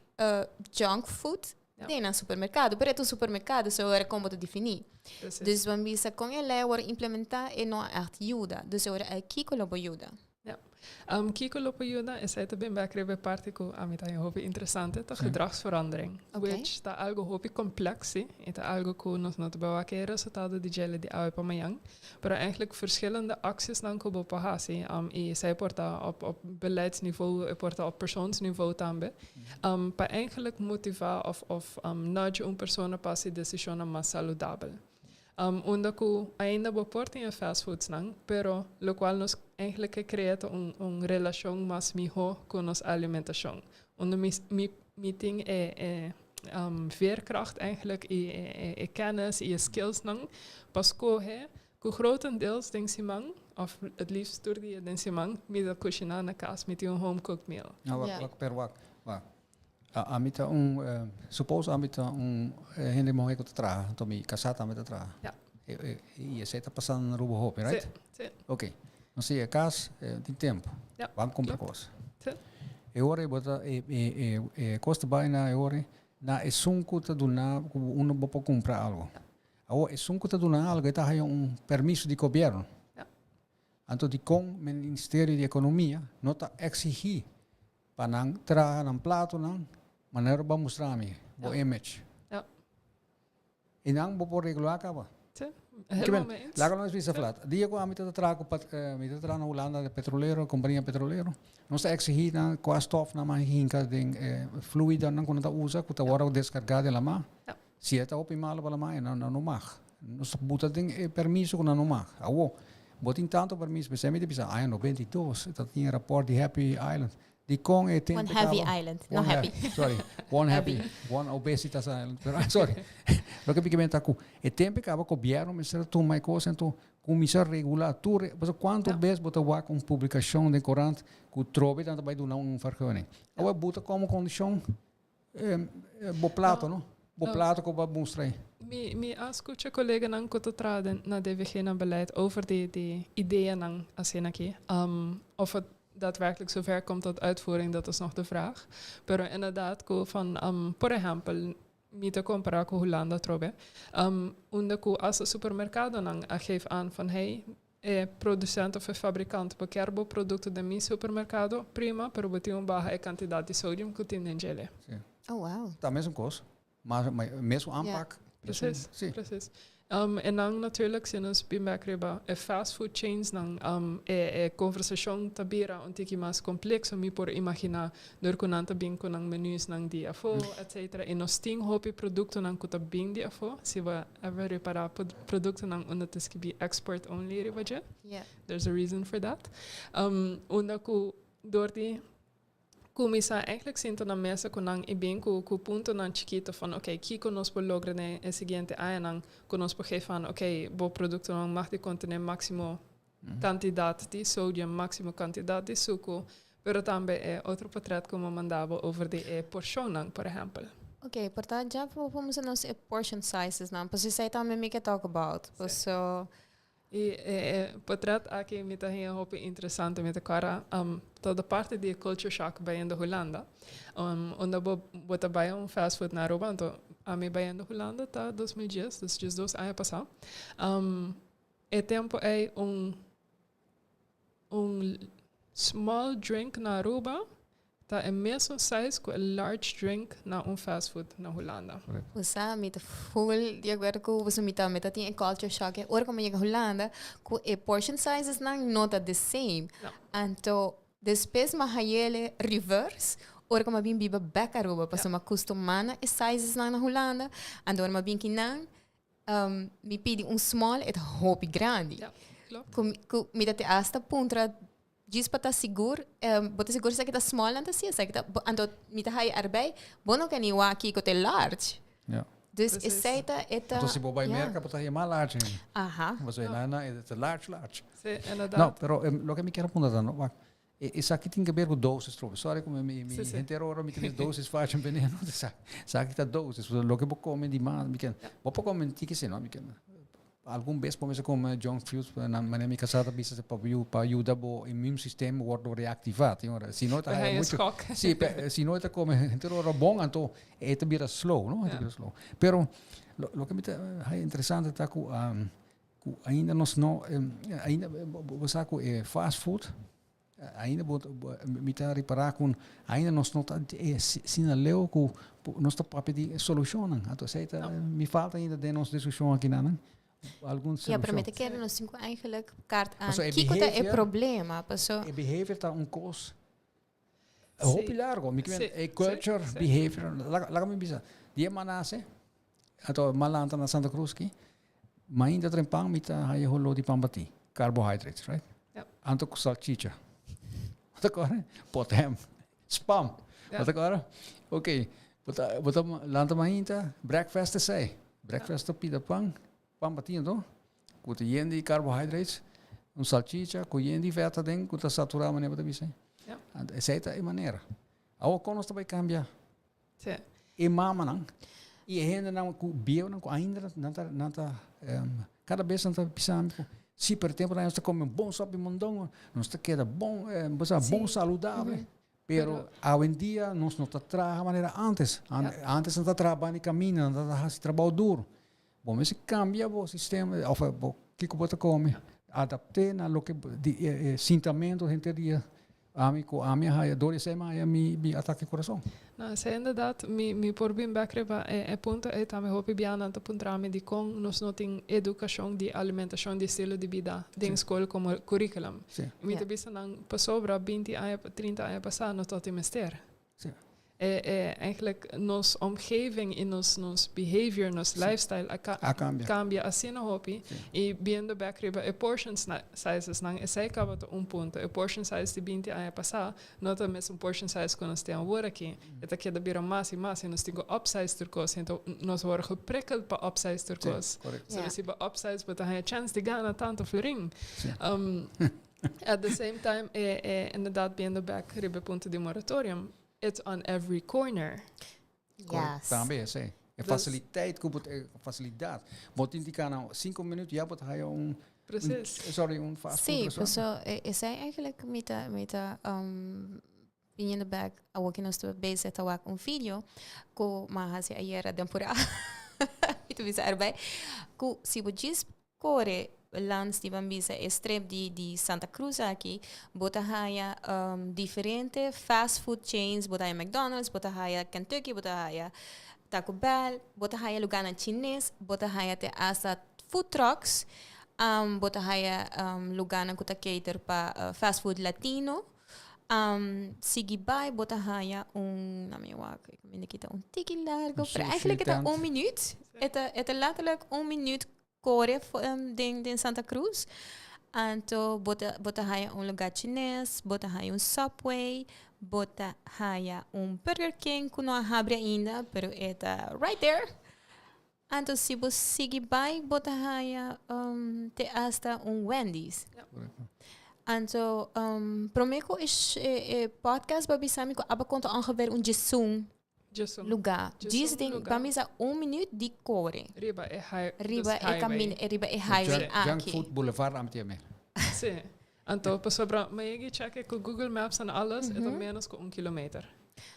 junk food. Den nan supermercado, pero e ta un supermercado, so ora con bo ta defini. Dus bo bisa con e ley a worde implementa e no a echt yuda. Dus ora ei kico lo bo yuda? Ja. Kico lo por yuda? Esei ta bin bek riba e parti cu ami ta haña hopi interesante, ta gedragsverandering. Which ta algo hopi complex, si. E ta algo cu nos no ta bay wak e resultado di djele di awe pa mañan. Pero eigenlijk verschillende actiesnan cu bo por haci, y esei por ta op beleidsniveau, e por ta op persoonsniveau tambe, pa eigenlijk motiva of nudge un persona pa haci decisionnan mas saludabel. Unda cu ainda bo por tin e fast foodsnan, pero locual nos eigenlijk ke crea ta un relacion mas miho cu nos alimentacion. Unda mi tin e veerkracht eigenlijk y e kennis y e skillsnan pa scoge cu grotendeels den siman, of het liefst tur dia den siman, mi ta cushina na cas, mi tin un home cooked meal. Nou, wak, wak, pero wak, wak. Ami ta un, suppose ami ta un hende muhé ku ta traha, anto mi kasá tambe ta traha. Ja. I esei ta pasando na Aruba hopi, right? Sí, sí. Oké. Nos a yega kas, tin tempu. Ja. Ban kumpra kos. Sí. E ora ei bo ta, e, e, e, e kos ta bai na e ora ei, na esun ku ta duna ku unda bo por kumpra algu. Ja. Awor esun ku ta duna algu e ta haña un permiso di gobièrnu. Ja. Anto dikon Ministerio di Ekonomia no ta eksigí Pa nan traha nan platonan manera bo a mustra mi, bo image. Ja. I nan bo por regulá kaba. Sí, helemaal mee eens. Laga nos bisa flat. Dia ku ami ta traha ku mi ta traha na Hulanda de petrolero, kompania petrolero, nos ta eksigí nan kua stof nan mag hinka den e fluidonan ku nan ta usa ku ta wòrdu deskargá den lamá. Ja. Si e ta hopi malo pa lamá, nan no mag. Nos ta buta den e permiso ku nan no mag. Awor, bo tin tantu permiso, p'esei mi ta bisa, aña 92 ta tin e rapòrt di Happy Island. Dikon e tempu One Heavy Island, no Happy. Sorry, One Happy, One Obesitas Island. Pero, sorry. Loke mi ke menta ku e tempu kaba gobièrnu mester a tuma e kos anto kuminsá regulá tur e, pasobra kuantu bes bo ta wak un publikashon den korant ku trobe nan ta bai duna un vergunning. Awor buta komo kondishon Bo plato, no? Bo plato ku bo a mustra ei. Mi a skucha koleganan ku ta traha den na DVG na beleid over di di ideanan asina aki. Of het daadwerkelijk zover komt tot uitvoering, dat is nog de vraag. Pero inderdaad ku van, por ehèmpel, mi ta kompará ku Hulanda atrobe, unda ku asta supermerkadonan a geef aan van hey, E producent of e fabricant bo kier bo producto den mi supermercado, prima, pero bo tin un baha e cantidad di sodium cu tin den djele. Sí. Oh, wow. Ta mesun cos, maar mesun aanpak. Precies, Sí. precies. En dan natuurlijk si nos bin bek riba e fast food chains nan, e conversacion ta bira un tiki mas complexo, mi por imagina, dor cu nan ta bin cu nan menusnan di afo, etcetera. Y nos tin hopi productonan cu ta bin di afo, si bo Ever repará produktonan unda ta skibí export only riba dje? Yeah. There's a reason for that. Unda ku dor di kuminsá eigenlijk sinta na mesa ku nan i bin ku puntonan chikito van oké, kiko nos por logra den e siguiente añanan ku nos por geef aan oké, bo produktonan mag di kontené máksimo kantidat di sodium, máksimo kantidat di suku, pero tambe e otro portret ku mi manda bo over di e porshonnan, por ehèmpel. Ok, por ta dja bo por muestra nos e portion sizes nan, pasobra esei tambe mi ke talk about. Sí. Paso. I e portret aki mi ta haña hopi interesante, mi ta kòrda todo parti di e culture shock bayendo Hulanda, unda bo ta bai un fast food na Aruba, anto ami bayendo Hulanda ta 2010, dus 12 aña pasá. E tempo ei un un small drink na Aruba ta e mesun size ku e large drink na un fast food na Hulanda. Bo sa, mi ta full di akuerdo ku bo, pasobra mi tambe ta tin e culture shock e ora ku mi yega Hulanda ku e portion sizes nan no ta the same. No. Anto despues mi a hayele reverse ora ku mi a bin biba bek Aruba, pasobra mi a kustumá na e sizes nan na Hulanda, anto ora mi a bin kinan Mi pidi un small, e ta hopi grandi. Ja, klopt. Ku mi ta te hasta puntra djis pa ta sigur, bo ta sigur esaki ta small? Nan ta si esaki ta, anto mi ta haya erbij, bo no ken ni wak kiko ta e large. Ja. Dus Precies. esei ta, e ta. Anto si bo bai ja. Merka bo ta haya mas large ainda. Aha. Pasobra Ja. nan e ta large large. Sí, inderdaad. No, pero loke mi kier a puntra ta no, wak, Esaki tin ke ber ku dosis trobe. Sorry ku mi Sí, sí. henter ora mi ta bisa dosis fachan veneno. Esaki ta dosis. Loke bo come di mas, mi ken. Bo por come un tiki si no, mi ken. Algun bes bo mester come junk food, na manera mi casá ta bisa pa pa yuda bo immune system wordo reactiva, tin ora. Si no ta Haya mucho schok. Si, si no ta come henter ora bon, anto e ta bira slow, no? E ta bira slow. Pero loke mi ta haya interesante ta cu cu ainda nos no, ainda bo sa cu e fast food Ainda bo mi ta ripará ku ainda nos no ta asina leu ku nos ta papia di solushonnan. Anto esei ta mi falta ainda den nos diskushon akinan algun Ja, pero solushon. mi ta kere nos tin ku eigenlijk kaart aan Paso e kiko ta e behavior problema, paso. E behavior ta un kos hopi largo. Mi kier e culture, behavior, laga mi bisa, di e manase, anto mi a lanta na Santa Cruz aki, Mainta trempan mi ta haya holó di pan batí, carbohydrates, right? Yep. Anto ku salchicha. Bo ta kòrda? Potem. Spam. Bo ta kòrda? Ok. Bo ta, bo ta lanta mainta, breakfast esei. Breakfast ta pida pan, pan batí anto, ku ta yen di carbohydrates, un salchicha ku yen di vèt aden ku ta saturá manera bo ta bisa. Yep. Anto esei ta e manera. Awor kon nos ta bai kambia? Sí. E mamanan i e hendenan ku bieunan ku ainda nan ta nan ta kada bes nan ta bisa mi ku si pero tempo nan nos ta kome bon sòpi mondongo nos ta keda bon bo sa bon saludable pero awendia nos no ta traha manera antes antes nan ta traha banda di kaminda nan ta hasi trabou duru bo mester kambia bo sistema òf bo kiko bo ta kome adapt'é na loke di e sintamento henter dia Ami ku ami a haya dor esei mi a haya mi mi atake kurason. No, esei inderdaad, mi mi por bin bek riba e e punto ei tambe hopi bia nan ta puntra mi dikon nos no tin edukashon di alimentashon di estilo di bida den skol komo curriculum. Mi ta bisa nan pasobra binti aña 30 aña pasá no tabata tin mester. E e eigenlijk nos omgeving y nos nos behavior, nos lifestyle a ka A cambia. cambia asina hopi. Y biendo bek riba e portion sizes nan, esey caba ta un punto. E portion size di binti aña pasa no ta mesun portion size cu nos tin awor aki. E ta keda bira mas y mas y nos tin cu upsize tur cos. Ento nos worde geprikkeld pa upsize tur cos. So si bo upsize bo ta haya chance di gana tanto florin. At the same time e e inderdaad biendo bek riba e punto di moratorium, It's on every corner. Yes. Tambe esei. E faciliteit ku bo e facilidad. Bo tin di kana 5 minuut ya bo ta haya un Precies. Un, sorry, un fast food Sí, restaurant. paso esei eigenlijk mi ta mi ta um, viniendo back awor ku nos ta bezig ta wak un video ku mi a hasi ayera den pura mi ta bisa erbij ku si bo djis Kore lands di ban bisa e strip di di Santa Cruz aki, bo ta haya diferente fast food chains, bo ta haya McDonald's, bo ta haya Kentucky, bo ta haya Taco Bell, bo ta haya lugarnan chines, bo ta haya te hasta food trucks, bo ta haya lugarnan ku ta cater pa fast food latino. Sigui bai bo ta haya un, na mi wak, e kaminda aki ta un tiki largo, pero eigenlijk e ta un minuut, e ta e ta letterlijk un minuut kore den den Santa Cruz. Anto bo ta bo ta haya un lugar chines, bo ta haya un Subway, bo ta haya un Burger King ku no a habri ainda, pero e ta right there. Anto si bo sigui bai bo ta haya te hasta un Wendy's. Anto prome ku e e podcast bo a bisa mi ku aba konta ongeveer un djesun luga. Djis den pa mi sa un minuut di kore. Riba e Riba e kaminda riba e highway aki. Junk food boulevard ami ta yam'é. Si. Anto pasobra mi a yega checke ku Google Maps en alles e ta menos ku un kilometer.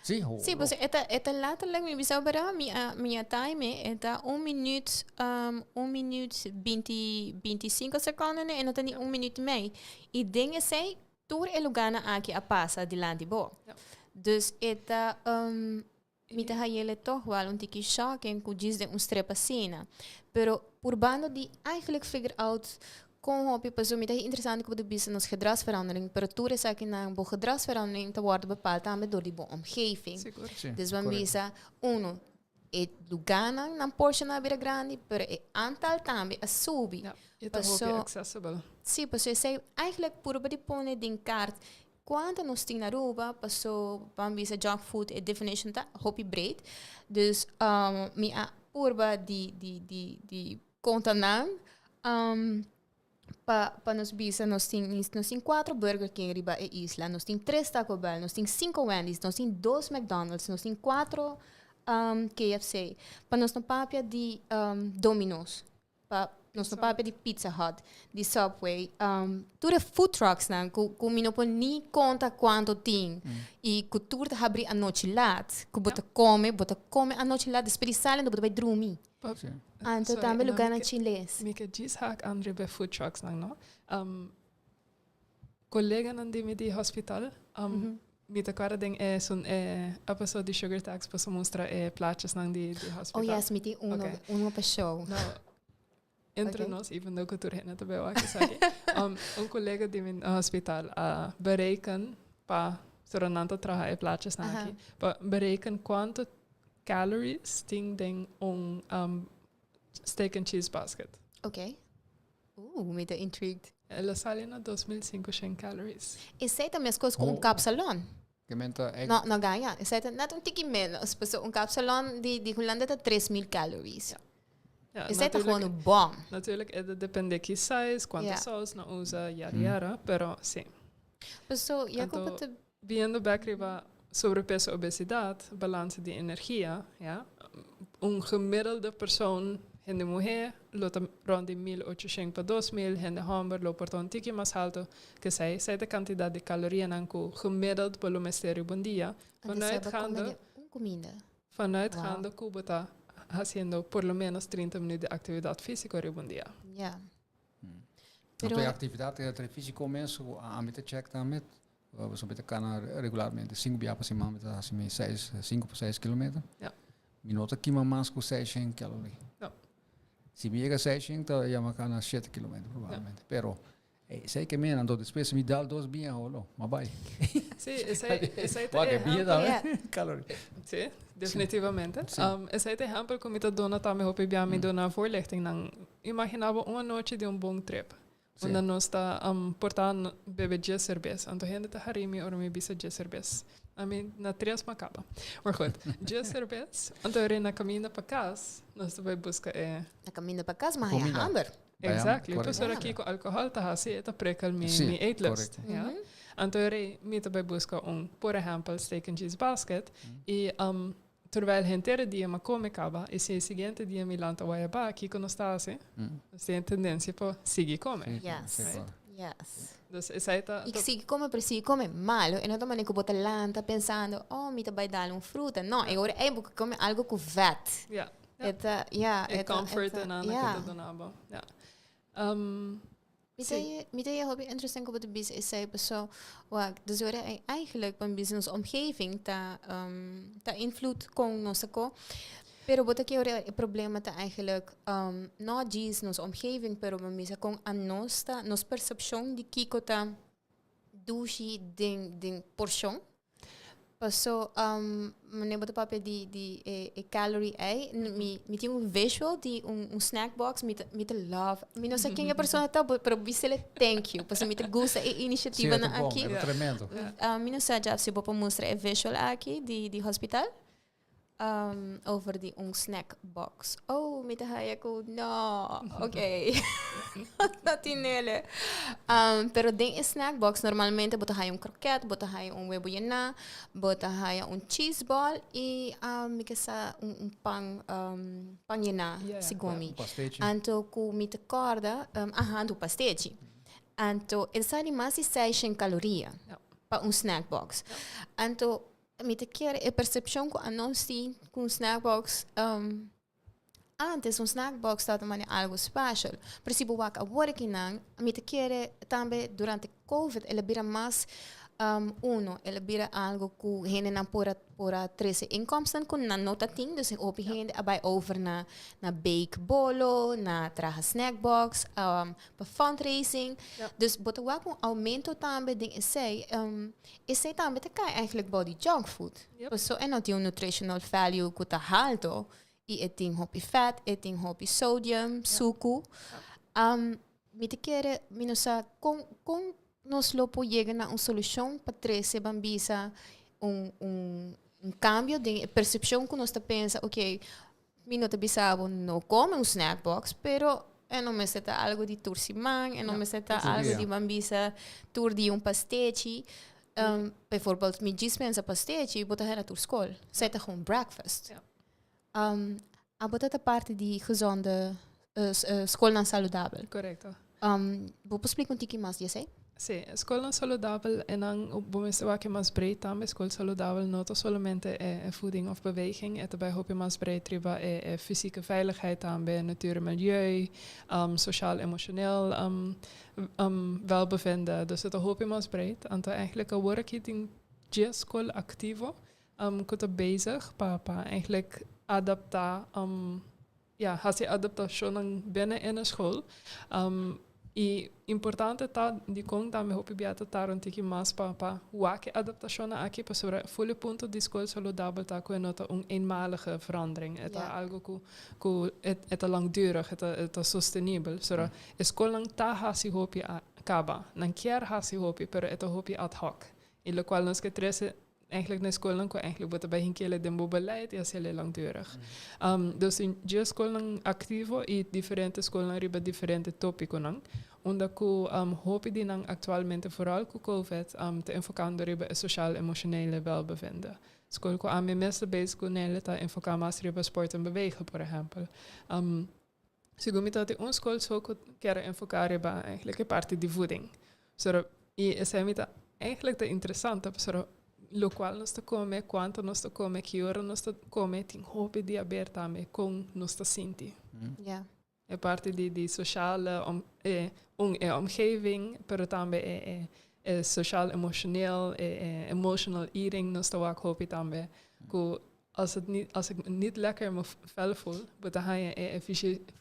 Sí, ho. Sí, pues e ta, e ta letterlijk, mi bisa bera, mi a, mi a time, e ta un minuut, um, un minuut 20, 25 seconden e no ta ni un minuut y mei. Y den esei, tur e lugarnan aki a pasa dilanti bo. Ja. Dus e ta, um, mi ta hayele toch wel un tiki shocking ku djis den un strip asina. Pero purbando di eigenlijk figure out Kon hopi pasobra mi ta interesante ku bo ta bisa nos gedragsverandering, pero tur esakinan bo gedragsverandering ta wòrdu bepaal tambe dor di bo omgeving. Sigur. Sí, Dus ban korekto. bisa, uno, e lugánan nan porshonan a bira grandi, pero e aantal tambe a subi. Ja, e ta hopi Paso- accessible. Sí, pasobra esei eigenlijk purba di pone den kaart kuantu nos tin na Aruba, paso ban bisa junk food e definition ta hopi breed. Dus mi a purba di di di di Konta nan pa pa nos bisa nos tin nos tin cuatro Burger King riba e isla, nos tin tres Taco Bell, nos tin cinco Wendy's, nos tin dos McDonald's, nos tin cuatro KFC. Pa nos no papia di Domino's. Pa. Nos no papia di Pizza Hut, di Subway, tur e food trucks nan ku ku mi no por ni konta kuantu tin i ku tur ta habri anochi lat, ku bo ta kome, bo ta kome anochi lat despues di sali anto bo ta bai drumi. Anto tambe lugarnan chiles. Mi ke djis hak an riba e food trucks nan no. Koleganan di mi di hospital, mi ta kòrda den e sun e episode di Sugar Tax boso mustra e plaatjesnan di di hospital. Oh yes, mi tin uno, okay. Uno pa show. No, entre nos, even though ku tur hende ta beu aki esaki, un kolega di mi hospital a bereken pa, sora nan ta traha e plaatjesnan aki, pa bereken kuantu calories tin den un steak and cheese basket. Okay. Ooh, mi ta intrigued. El a sali na 2500 calories. Esei ta meskos ku un kapsalon. Ke men ta No, no gaña. Esei ta net un tiki menos. Pasobra un kapsalon di di Hulanda ta 3000 calories. Ja. Ja, Esei ta natuurlijk- gewoon un bom. Natuurlijk, e ta depende ki size, kuantu Ja. saus nan usa, yada yada, pero si. Paso, ya ku Anto- bo ta Biendo bek riba sobrepeso, obesidad, balanse di energia, ja. Un gemiddelde persoon, hende muhé, lo ta rond di 1800 pa 2000, hende hòmber lo por ta un tiki mas halto ke esei. Esei ta e kantidat di kalorianan ku gemiddeld bo lo mester riba un dia. Anto Vanuit sa bo kome gaande den un kuminda. vanuit Wow. gaande ku bo ta hasiendo por lo menos 30 minuut di aktividat físiko riba un dia. Ja. Anto Pero e aktividat físiko mes ku ami ta check tambe. Pasobra mi ta kana regularmente sinku bia pa siman, mi ta hasi mi seis, sinku pa seis kilometer. Ja. Mi no ta kima mas ku seishent kalori. No. Si mi yega seishent ta yama kana shete kilometer probablemente. Ja. Pero esei ke mena, anto despues mi dal dos bia holo, ma bai. Si, esei, esei ta Wak, e bia ehempel. tambe Ja. kalori. Si, definitivamente. Si. Esei ta ehempel ku mi ta duna tambe hopi bia mi duna voorlichtingnan. Imagina bo un anochi di un bon trip. Unda nos ta por ta bebe dje serbes. Anto hende ta hari mi ora mi bisa dje serbes. Ami na tres m'a kaba. Maar goed, dje serbes. Anto ora na kaminda pa kas, nos ta bai buska e. Na kaminda pa kas, ma haya Comida. hamber. Exactly. Correcto. Pasobra kiko alkohòl ta hasi, e ta prikkel mi mi eetlust. Ja. Anto ora mi ta bai buska un, por ehèmpel, steak and cheese basket. I Terwijl henter e dia m'a come caba y si e siguiente dia mi lanta waya ba, kico nos ta haci? Nos tin e tendencia pa sigui come. Sí, Yes. sí, Right? claro. Yes. Dus esai ta... Y sigui come, pero sigui come malo. E no ta manera cu bo ta lanta pensando, oh, mi ta bay dal un fruta. No, e ora ey bo ke come algo cu vet. Ja, ja. E ta, ja, E e ta, comfort e ta, en nan ja. cu ta duna bo. Ja. Mi ta Sí. mi ta e hopi interesting ku bo ta bisa esei paso wak dus ora ei eigenlijk pa mi bisa nos omgeving ta ta invloed kon nos ta ko pero bo ta ke ora e problema ta eigenlijk no djis nos omgeving pero pa mi bisa kon anos ta nos persepshon di kiko ta dushi den den porshon. Paso manera bo ta papia di di e e calorie ei, mi mi tin un visual di un un snack box, mi ta mi ta love, mi no sa ken e persona ta pero bisele thank you, pasobra mi ta gusta e iniciativanan Sí, e ta bon, aki. e ta tremendo. Mi no sa djaf si bo por mustra e visual aki di di hospital. Over di un snack box. Oh, mi ta haya ku no. Ok. No tin nele. Pero den e snack box normalmente bo ta haya un kroket, bo ta haya un webo yená, bo ta haya un cheese ball i mi ke sa un un pan pan yená segun mi. Un pastechi. Anto ku mi ta kòrda, aha, anto un pastechi. Anto e sa di mas di seishen kaloria pa un snack box. Anto Mi ta kere e percepcion cu anos tin cu un snack box antes un snack box tabata mane algo special pero si bo wak awor akinan mi ta kere tambe durante covid el a bira mas uno el a bira algo cu hendenan por a por a trece inkomsten cu nan no ta tin dus hopi hende a bay over na na bake bolo na traha snack box pa fundraising dus bo ta wak un aumento tambe den esey. Esei tambe ta kai eigenlijk bou di junk food. Yep. Paso e no tin un nutritional value ku ta halto i e tin hopi fat, e tin hopi sodium, suku. Mi ta kere, mi no sa kon kon nos lo por yega na un solushon pa trese ban bisa un un un kambio den e persepshon ku nos ta pensa, oké, Mi no ta bisa bo no come un snack box, pero e no mester ta algo di tur siman, e no mester ta algo di ban bisa tur dia un pastechi. Bijvoorbeeld, mi djis pensa pastechi, bo ta hera tur skol. Esei ta gewoon breakfast. Abo ta ta parti di gezonde. Skolnan saludabel. Korekto. Bo por splika un tiki mas di esei? Sí, skolnan saludabel e nan bo mester wak e mas breed tambe. Skol saludabel no ta solamente e voeding of beweging, e ta bai hopi mas breed riba e fysieke veiligheid tambe, natuur en milieu, sociaal emotioneel welbevinden. Dus e ta hopi mas breed. Anto eigenlijk awor aki tin dies skol aktivo ku ta bezig pa eigenlijk adapta ja, hasi adaptashonnan binnen in e school. I importante ta dikon tambe hopi bia ta tarda un tiki mas pa wak e adaptashonnan aki pasobra ful e punto di skol saludabel ta ku e no ta un eenmalige verandering. E ta algo ku e ta langdurig, e ta sostenibel. Pasobra e skolnan ta hasi hopi a kaba. Nan kier hasi hopi pero e ta hopi ad hoc. I lokual nos ke trese Eigenlijk na skolnan ku eigenlijk bo ta bai hinkele den bo beleid i hasiel langdurig. Dus tin dje skolnan aktivo i diferente skolnan riba diferente topikonan. Unda ku hopi di nan aktualmente vooral ku covid ta enfokando riba e sociaal emotionele welbevinden. Skol ku ami mes ta bezig ku nele ta enfoká mas riba sport en bewegen por ehèmpel. Segun mi ta tin un skol so ku kier enfoká riba eigenlijk e parti di voeding. Pasobra i esei mi ta eigenlijk ta interesante pasobra lokual nos ta kome, kuantu nos ta kome, ki ora nos ta kome tin hopi di haber tambe kon nos ta sinti. Ja. E parti di di sociale om e un e omgeving pero tambe e e e sociaal emotioneel e e emotional eating nos ta wak hopi tambe ku Als het niet, als ik me niet lekker in mijn vel voel, bo ta haña e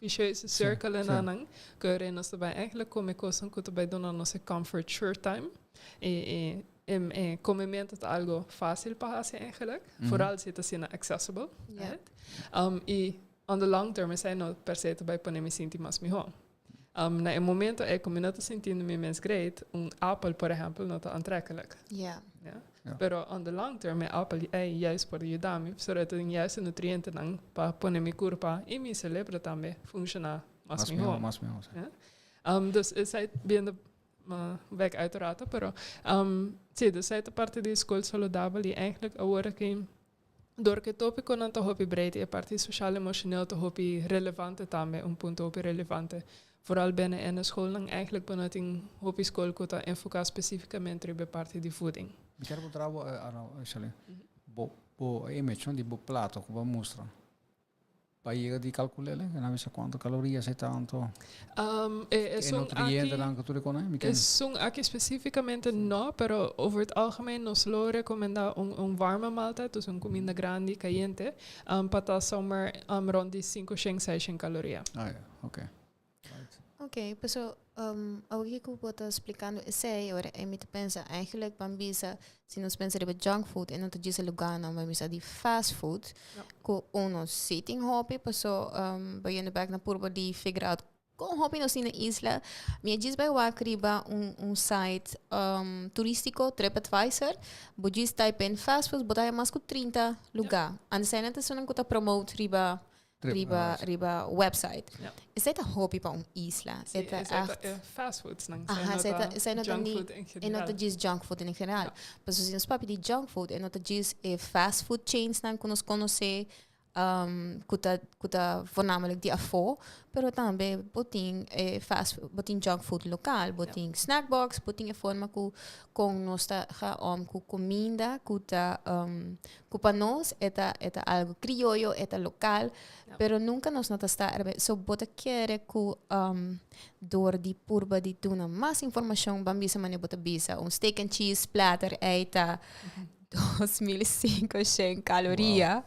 vicieuze cirkel en nan, ku ora nos ta bai eigenlijk kome kosnan ku ta bai duna nos e comfort short time. E, e, e, e komemento ta algo fácil pa hasi eigenlijk, vooral si ta asina accessible. Right? I on the long term esei no per se ta bai pone mi sinti mas mihó. Na e momento ei ku mi no ta sintiendo mi mes great, un apel por ehempel no ta aantrekkelijk. Ja. Pero on the long term e apel ei juist por yuda mi, pasobra e ta tin juist e nutrientenan pa pone mi kurpa i mi celebro tambe funshoná mas mihó. Mas mihó, sí. Ja. Dus esei biendo bek uit rato, pero sí, dus esei ta parti di skol saludabel i eigenlijk awor aki Dor ku e tópikonan ta hopi breed i e parti sosial emoshoneel ta hopi relevante tambe, un punto hopi relevante. Vooral binnen en e skolnan eigenlijk bo no tin hopi skol ku ta enfoká spesífikamente riba e parti di voeding. Mi kier puntra bo, Arlene, bo bo image no di bo plato ku bo a mustra. Pa yega di calculele, nan bisa cuanto calorias e tanto. E esun nutrientenan cu tur e cona? Mi ken. Esun aki specificamente no, pero over het algemeen nos lo recomenda un warme maaltijd, dus un cuminda grandi, cayente, pa ta somewhere rond di 500, 600 caloria. Ah ja, oké. Ok, paso awor ku bo ta splikando esei, ora e mi ta pensa eigenlijk ban bisa si nos pensa riba junk food e no ta djis e lugarnan ban bisa di fast food ku uno si tin hopi paso bayendo bek na purba di figure out kon hopi nos tin na isla mi a djis bai wak riba un site turistiko tripadvisor bo djis type in fast food bo ta haya mas ku 30 lugar antes eseinan ta esunnan ku ta promote riba riba riba website. Ja. Esei ta hopi pa un isla. Sí, E ta esei ta echt e fast foods nan. Aha, Esei esei no ta ta esei no ta junk ni food in e no ta general. djis junk food in general. Ja. Pasobra si nos papia di junk food e no ta djis e fast food chains nan ku nos konosé ku ta ku ta voornamelijk di afó, pero tambe bo tin e fast bo tin junk food lokal, bo Ja. tin snack box, bo tin e forma ku kon nos ta ga om ku kuminda ku ta ku pa nos e ta e ta algo krioyo, e ta lokal, Ja. pero nunka nos no ta sta erbij. So bo ta kere ku dor di purba di duna mas informashon ban bisa manera bo ta bisa un steak and cheese platter ei ta 2500 kaloria.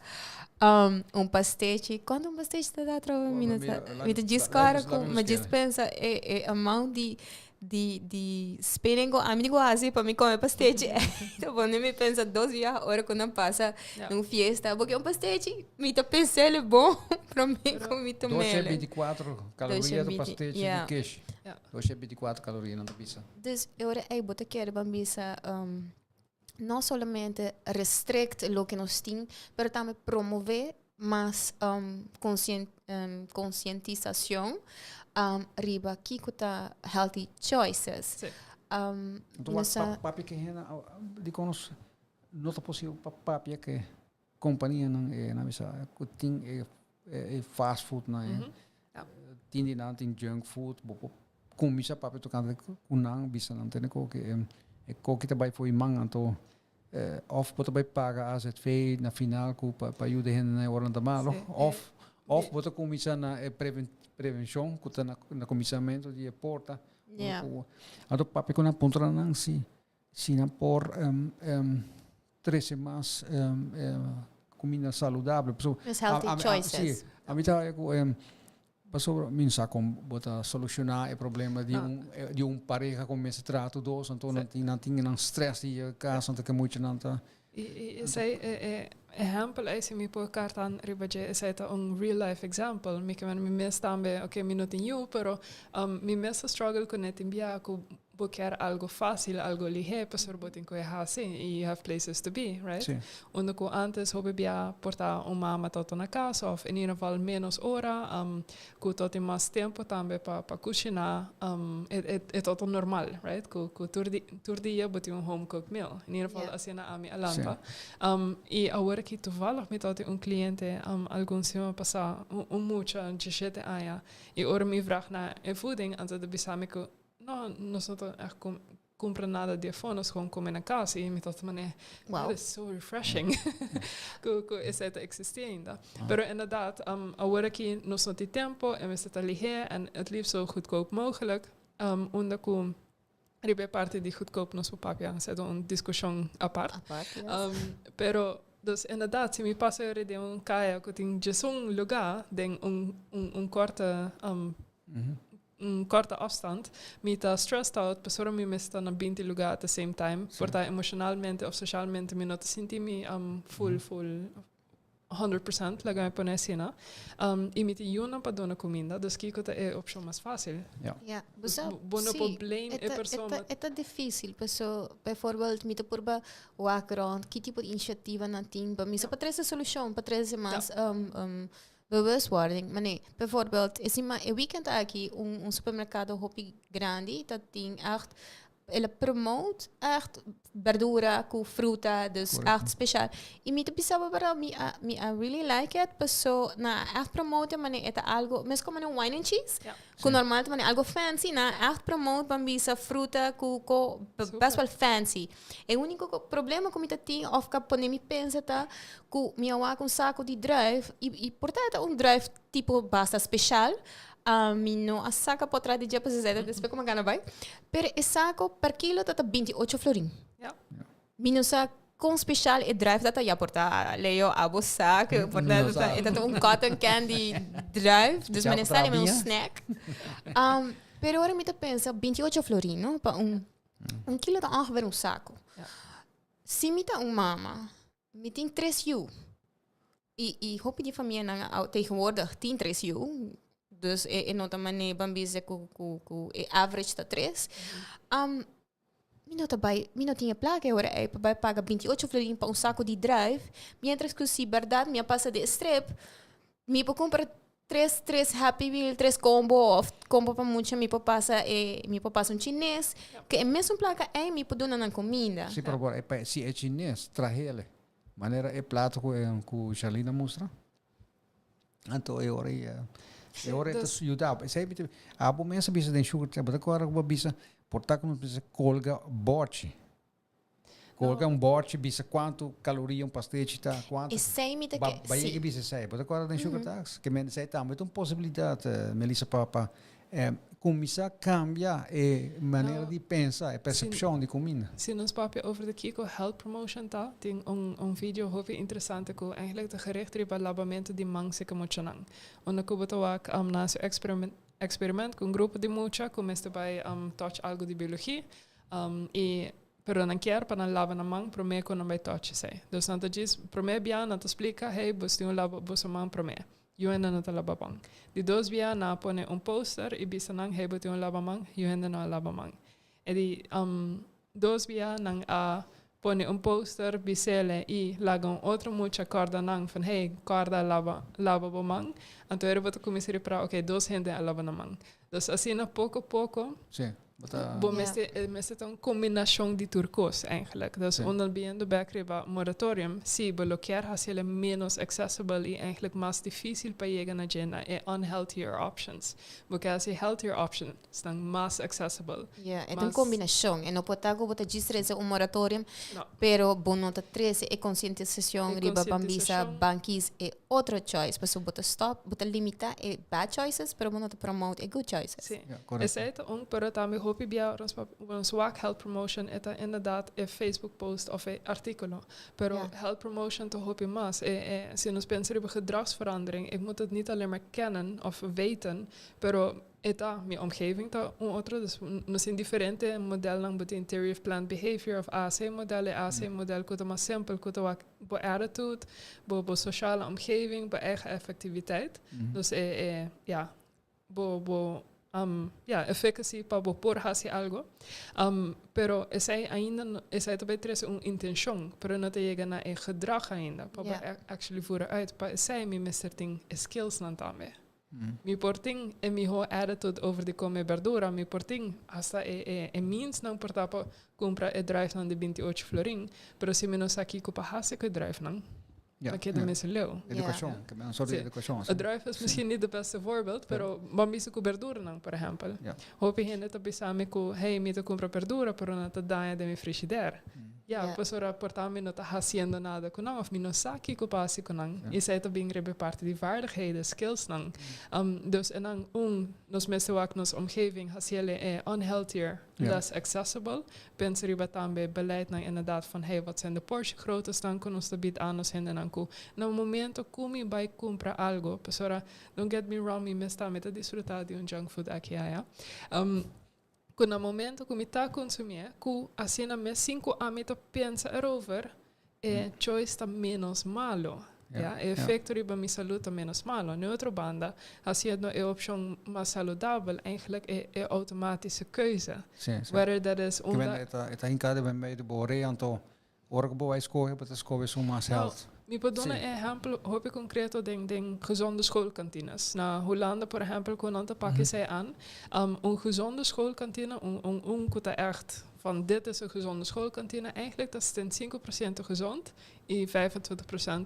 Un pastechi, kuantu un pastechi ta da atrobe? Mi no sa. Mi ta djis kòrda ku mi djis pensa e e amount di di di spinning ku ami ku hasi pa mi kome pastechi ta pone mi pensa dos biaha ora ku nan pasa Ja. na un fiesta bo ke un pastechi mi ta pensa el e bon prome ku mi Doce tumele. 24 kaloria ta pastechi Ja. di kesh. Ja. Doce 24 kaloria nan ta bisa. Dus e ora ei bo ta kere ban bisa no solamente restrict loke nos tin, pero tambe promove mas concientisacion riba kico ta healthy choices. Sí. Anto wak papia ke hende dikon nos no ta posibel pa papia ke kompanianan e nan bisa ku tin e fast food nan e. Tin di nan tin junk food, bo por kuminsá papia tokante ku nan, bisa nan tene koke e koki ta bai for i man, anto òf bo ta bai paga AZV na final ku pa yuda e hendenan e ora nan ta malo, òf òf bo ta kuminsá na e prevenshon ku ta na kuminsamentu di e porta. Anto papia ku nan puntra nan si si nan por trese mas kuminda saludabel. Mas healthy choices. Si, ami ta haya ku pasobra mi no sa kon bo ta solushoná e problema di un di un pareha ku mester traha tur dos, anto nan tin nan tin nan stress di e kas, anto ke muchanan ta. I esei e e ehèmpel ei si mi por karta riba dje, esei ta un real life example. Mi ke mende mi mes tambe, oke mi no tin yu, pero mi mes ta struggle kuné tin bia ku bo kier algo fácil, algo lihé, pasobra bo tin ku e hasi y you have places to be, right? Sí. Unda ku antes hopi bia por ta un mama ta na kas òf in ieder geval ménos ora, ku ta tin mas tempu tambe pa pa kushiná, e e e ta otro normal, right? Ku ku tur di tur dia bo tin un home cooked meal. In ieder geval asina ami a lanta. Y awor aki toevallig mi tabatin un cliente algun siman pasá, un un mucha diesshete aña, y ora mi vrag na e voeding anto ta bisa mi ku No, nos no ta echt com cumpra nada di afó, nos gewoon come na cas. Y mi ta mane, Wow. that is so refreshing. cu, cu esei ta existi ainda. Pero inderdaad, awor aki nos no tin tempo, en mester ta lihé en het liefst zo goedkoop mogelijk. Unda cu riba e parti di goedkoop nos por papia, esei ta un discusion apart. Apart, yes. Pero, dus inderdaad, si mi pasa yori den un caya cu tin djesun lugar den un, un, un korte, un korte afstand, mi ta stressed out pasobra mi mester ta na 20 lugar at the same time. Por ta emocionalmente of socialmente mi no ta sinti mi full, full 100%, laga mi pone asina. Y mi tin yunan pa duna cuminda, dus kico ta e opcion mas facil? Ja, bo sa, Bo no sí, por blame e e ta, e persona. ta, e ta difícil, paso bijvoorbeeld mi ta purba wak rond ki tipo di iniciativa nan tin pa mi sa pa trece solucion, pa trece mas Bewustwording, mane, bijvoorbeeld, e sima, e weekend aki un, un supermercado hopi grandi ta tin echt, el a promote echt berdura cu fruta, dus Correcto. echt speciaal. Y mi ta bisa bo pero mi a, mi a really like it, paso na echt promote mane e ta algo, mes como un wine and cheese, Ja. cu normal ta mane algo fancy, na echt promote ban bisa fruta cu co Super. best wel fancy. E unico co- problema cu mi ta tin of ca pone mi pensa ta Ku mi a wak un saku di druif i i por ta ta un druif tipo basta special. Mi no a saka potrèt di dje pasobra esei ta despues ku mi a gana bai. Pero e sako per kilo ta ta 28 florin. Ja. Mi no sa kon special e druif ta ta. Ya por ta Leo abo sa ku por ta No sa. e ta ta un cotton candy druif. Dus Ya mi por sa ta un biña. snack. Pero ora mi ta pensa 28 florin no pa un un kilo ta ongeveer un sako. Ja. Si mi ta un mama Mi tin tres yu. I i hopi di famianan au tegenwoordig tin tres yu. Dus e e no ta mane ban bisa ku ku ku e average ta tres. Mi no ta bai, mi no tin e plaka e ora ei pa bai paga 28 florin pa un sako di druif, mientras ku si bèrdat mi a pasa di e strip, mi por kumpra Tres tres happy meal, tres combo of combo pa mucha mi por pasa e mi por pasa un chines ke e mesun placa ei mi por duna nan comida. Si pero por e si e chines trahele manera e plato ku e ku Charlene a mustra anto e ora ei e ora ei ta yuda esei mi ta abo mes a bisa den sugar bo ta kòrda ku bo a bisa por ta ku nos mester kolga bòchi. Colga un bòrchi bisa kuantu kaloria un pastechi ta, kuantu. Esei mi ta Ba ke, ba si. yega bisa esei. Bo ta kòrda den sugar tax? Ke men esei tambe ta un posibilidat, Melissa, pa pa kuminsá kambia e manera No. di pensa, e persepshon di kuminda. Si nos papia over di kiko health promotion ta, tin un un video hopi interesante ku eigenlijk ta gericht riba labamentu di man seka muchanan. Unda ku bo ta wak na su experiment experiment ku un grupo di mucha ku mester bai touch algu di biologia, I pero nan kier pa nan laba nan man promé ku nan bai tòch esei. Dus nan ta djis promé bia nan ta splika, hey, bos tin un laba boso man promé. Yu hende no ta laba man. Di dos bia nan a pone un poster i bisa nan, hey, bo tin un laba man, yu hende no a laba man. E di dos bia nan a pone un poster bisele i laga un otro mucha kòrda nan van, hey, kòrda laba laba bo man. Anto ora bo ta kuminsá ripará, oké, dos hende a laba nan man. Dus asina poko poko. Sí. Bo ta. Bo mester, e mester ta un combinacion di tur cos eigenlijk. Dus unda biendo bek riba moratorium, si, bo lo kier haci el menos accessible y eigenlijk mas dificil pa yega na dje na e unhealthier options. Bo kier haci healthier options nan mas accessible. Ja, e ta un Mas. combinacion. E no por ta cu bo ta djis trece un moratorium, No. pero bo no ta trece e concientisacion E riba ban bisa concientisacion. ban kies e otro choice, pasobra bo ta stop, bo ta limita e bad choices, pero bo no ta promote e good choices. Sí. Ja, correcto. Esei ta un, pero tambe hopi bia ora nos papia, nos wak health promotion e ta inderdaad e Facebook post of e articulo. Pero health promotion ta hopi mas. E, e, si nos pensa riba gedragsverandering, ik moet het niet alleen maar kennen of weten, pero e ta mi omgeving ta un otro, dus nos tin diferente modelnan, bo tin Theory of Planned Behavior of AC model, e AC model cu ta mas simpel, cu ta wak bo attitude, bo bo sociale omgeving, bo eigen effectiviteit. Dus e, e, ja, bo bo um, ja, efficacy pa bo por haci algo. Um, pero esey ainda, no, esey ta bay trece un intencion, pero no ta yega na e gedrag ainda, pa bo actually voeren uit. Pa esey mi mester tin e skillsnan tambe. Mi por tin e miho attitude over di come berdura, mi por tin hasta e, e, e meansnan por ta pa cumpra e druifnan di 28 florin, pero si mi no sa kico pa haci cu e druifnan, dan keda mes leu. Educacion, ke un soort di educacion. E druif is misschien niet de beste voorbeeld, pero ban bisa cu berduranan, por ehempel. Hopi hende ta bisa mi cu, hey, mi ta cumpra berdura, pero nan ta daña den mi frigidair. Ja, pasobra por ta mi no ta haciendo nada cu nan of mi no sa kico pa haci cu nan. Esey ta bin riba e parti di vaardigheden, skillsnan. Dus e nan un, nos mester wak nos omgeving haciele e unhealthier, less accessible. Pensa riba tambe beleidnan inderdaad van, hey, wat zijn de portiegroottes dan cu nos ta bied aan nos hendenan cu na momento cu mi bay cumpra algo, pasobra, don't get me wrong, mi mes tambe ta disfruta di un junk food aki aya. Ku na momento ku mi ta konsumié, ku asina mes sin ku ami ta pensa erover, e choice ta ménos malo. Ya, e efekto riba mi salú ta ménos malo. Na e otro banda, hasiendo e opshon mas saludabel, eigenlijk e e outomatische keuze. Whether that is unda. E ta hinká den medio di bo orea, anto Ora ku bo bai skohe, bo ta skohe esun mas health. Mi por duna e ehèmpel hopi konkreto den den gezonde schoolkantines. Na Hulanda, por ehèmpel, ku nan ta pak esei an, un gezonde schoolkantine, un un un ku ta ègt van dit is een gezonde schoolkantine, eigenlijk ta 75 procent gezond i 25%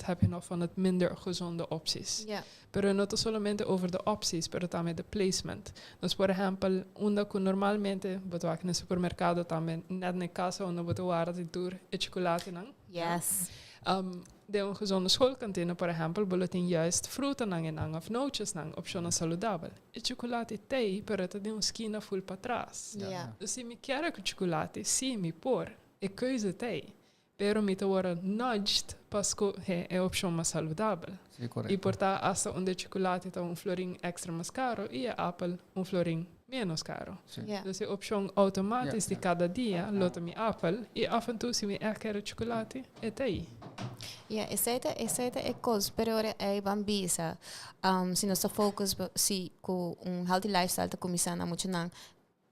heb je nog van het minder gezonde opties. Pero no ta solamente over de opties, pero tambe de placement. Dus por ehèmpel, unda ku normalmente bo ta wak na supermerkado tambe net na e kasa unda bo ta warda di tur e chokolatenan. Den un gezonde schoolkantine, por ehèmpel, bo lo tin juist frutanan einan òf nootjesnan, opshonnan saludabel. E chokolate t'ei, pero e ta den un skina ful patras. Dus si mi kier ku chokolate, si, mi por. E keuze t'ei. Pero mi ta wòrdu nudged pa skohe e opshon mas saludabel. Sí, korekto. I por ta asta unda e chocolate ta un florin èkstra mas karo i e apel un florin ménos karo. Sí. Dus e opshon outomátis di kada dia lo ta mi apel i af en toe si mi ègt kere chocolate, e ta ei. Ja, esei ta, esei ta e kos, pero ora ei ban bisa, si nos ta focus si ku un healthy lifestyle ta kuminsá na muchanan,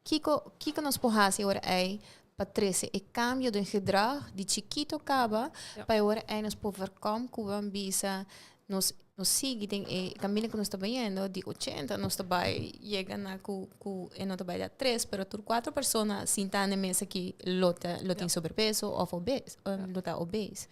Kiko kiko nos por hasi ora ei pa trese e kambio den gedrag di chikito kaba pa e ora ei nos por voorkom ku ban bisa nos nos sigui den e kaminda ku nos ta bayendo di ochenta nos ta bai yega na ku ku e no ta bai da tres pero tur kuatro persona sinta na e mesa aki lo ta lo tin sobrepeso of obes lo ta obes.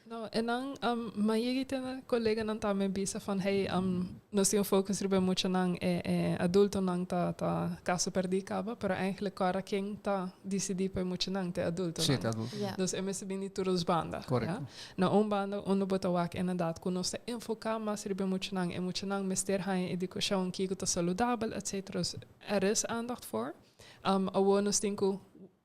No, en dan um, ma yegi tene coleganan tambe bisa van hey, um, nos tin un focus riba e muchanan, e, e adultonan ta, ta caso perdí caba, pero eigenlijk ora ken ta dicidí pa e muchanan, ta e adultonan. Sí, ta adulto. Dus e mester bini tur dos banda. Correcto. Ja? Na un banda unda bo ta wak inderdaad cu nos ta enfoca mas riba e muchanan, e muchanan mester haña educacion kico ta saludabel, etcetera. Dus er is aandacht voor. Um, awor nos tin cu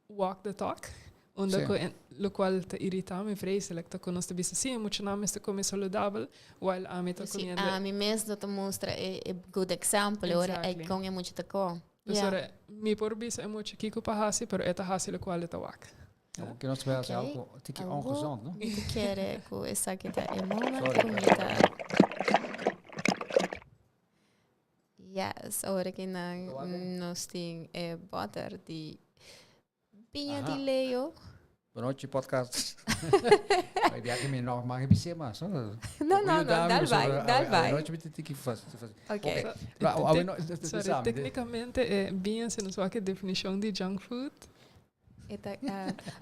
walk the talk, unda ku en, lokual ta irita mi vreselijk, ta ku nos ta bisa, sí, e muchanan mester kome saludabel, while ami ta Si komiendo. ami mes no ta mustra e, e good example, e ora ei kon e mucha ta kon. Dus ora mi por bisa e mucha kiko pa hasi, pero e ta hasi lokual e ta wak. Ja, porque nos ta hasi algo tiki ongezond, no? Mi ta kere ku esaki ta e moment Sorry, ku mi Carla. ta. Yes, ora ki nan nos tin e boter di piña di Leo. Bonochi podcast. Bai biaha mi no mag bisé mas. No, no, no, dal bai, dal bai. Anochi mi tiki fas. Okay. Sorry, técnicamente e bien si nos wak e definicion di junk food. Eta,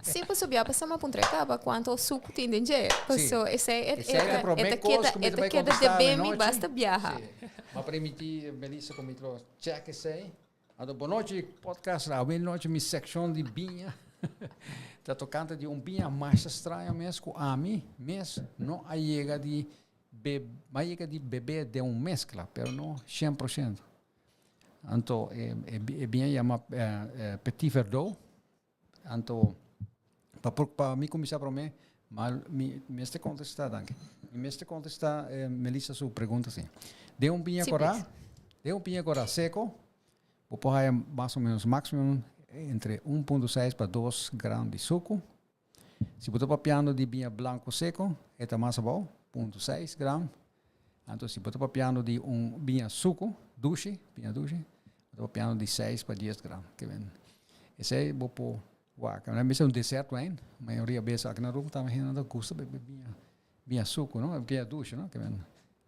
sí, paso bia pasa ma puntra caba cuanto sucu tin den dje. Paso esei e e ta keda e ta keda debe mi basta biaha. Ma permiti Melissa cu mi lo check esei. Anto bonochi podcast awe nochi mi seccion di biña ta tocante di un biña masha straño mes cu ami mes no a yega di be a yega di bebe den un mezcla pero no cien por ciento. Anto e e biña yama Petit Verdot. Anto pa por pa mi cuminsa prome ma mi mester contesta danki mi mester contesta Melissa su pregunta si den un piña cora den un piña cora seco bo por haya mas o menos maximum entre un punto seis pa dos gram di sucu si bo ta papiando di biña blanco seco e ta mas abao punto seis gram anto si bo ta papiando di un biña sucu dushi biña dushi bo ta papiando di seis pa dies gram Esei bo por wak. Nan bisa un dessert wijn. Mayoria bes aki na Aruba tambe hende ta gusta bebe biña, biña suku, no? Biña dushi, no?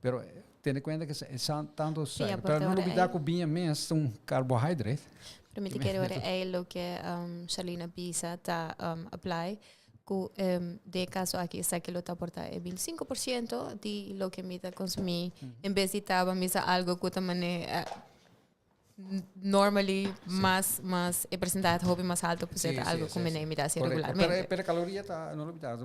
Pero tene kuenta ku e tantu suiker. Pero no lubida ku biña mes ta un carbohydrate. Pero mi ta kere ora ei loke Sharlene a bisa ta apply ku den e kaso aki esaki lo ta aporta e 25% di loke mi ta konsumí en bes di taba misa algo ku ta mane normally mas mas e porcentaje hopi mas alto pues ta algo ku mi mi ta hasi regularmente. Pero caloria ta no lo bida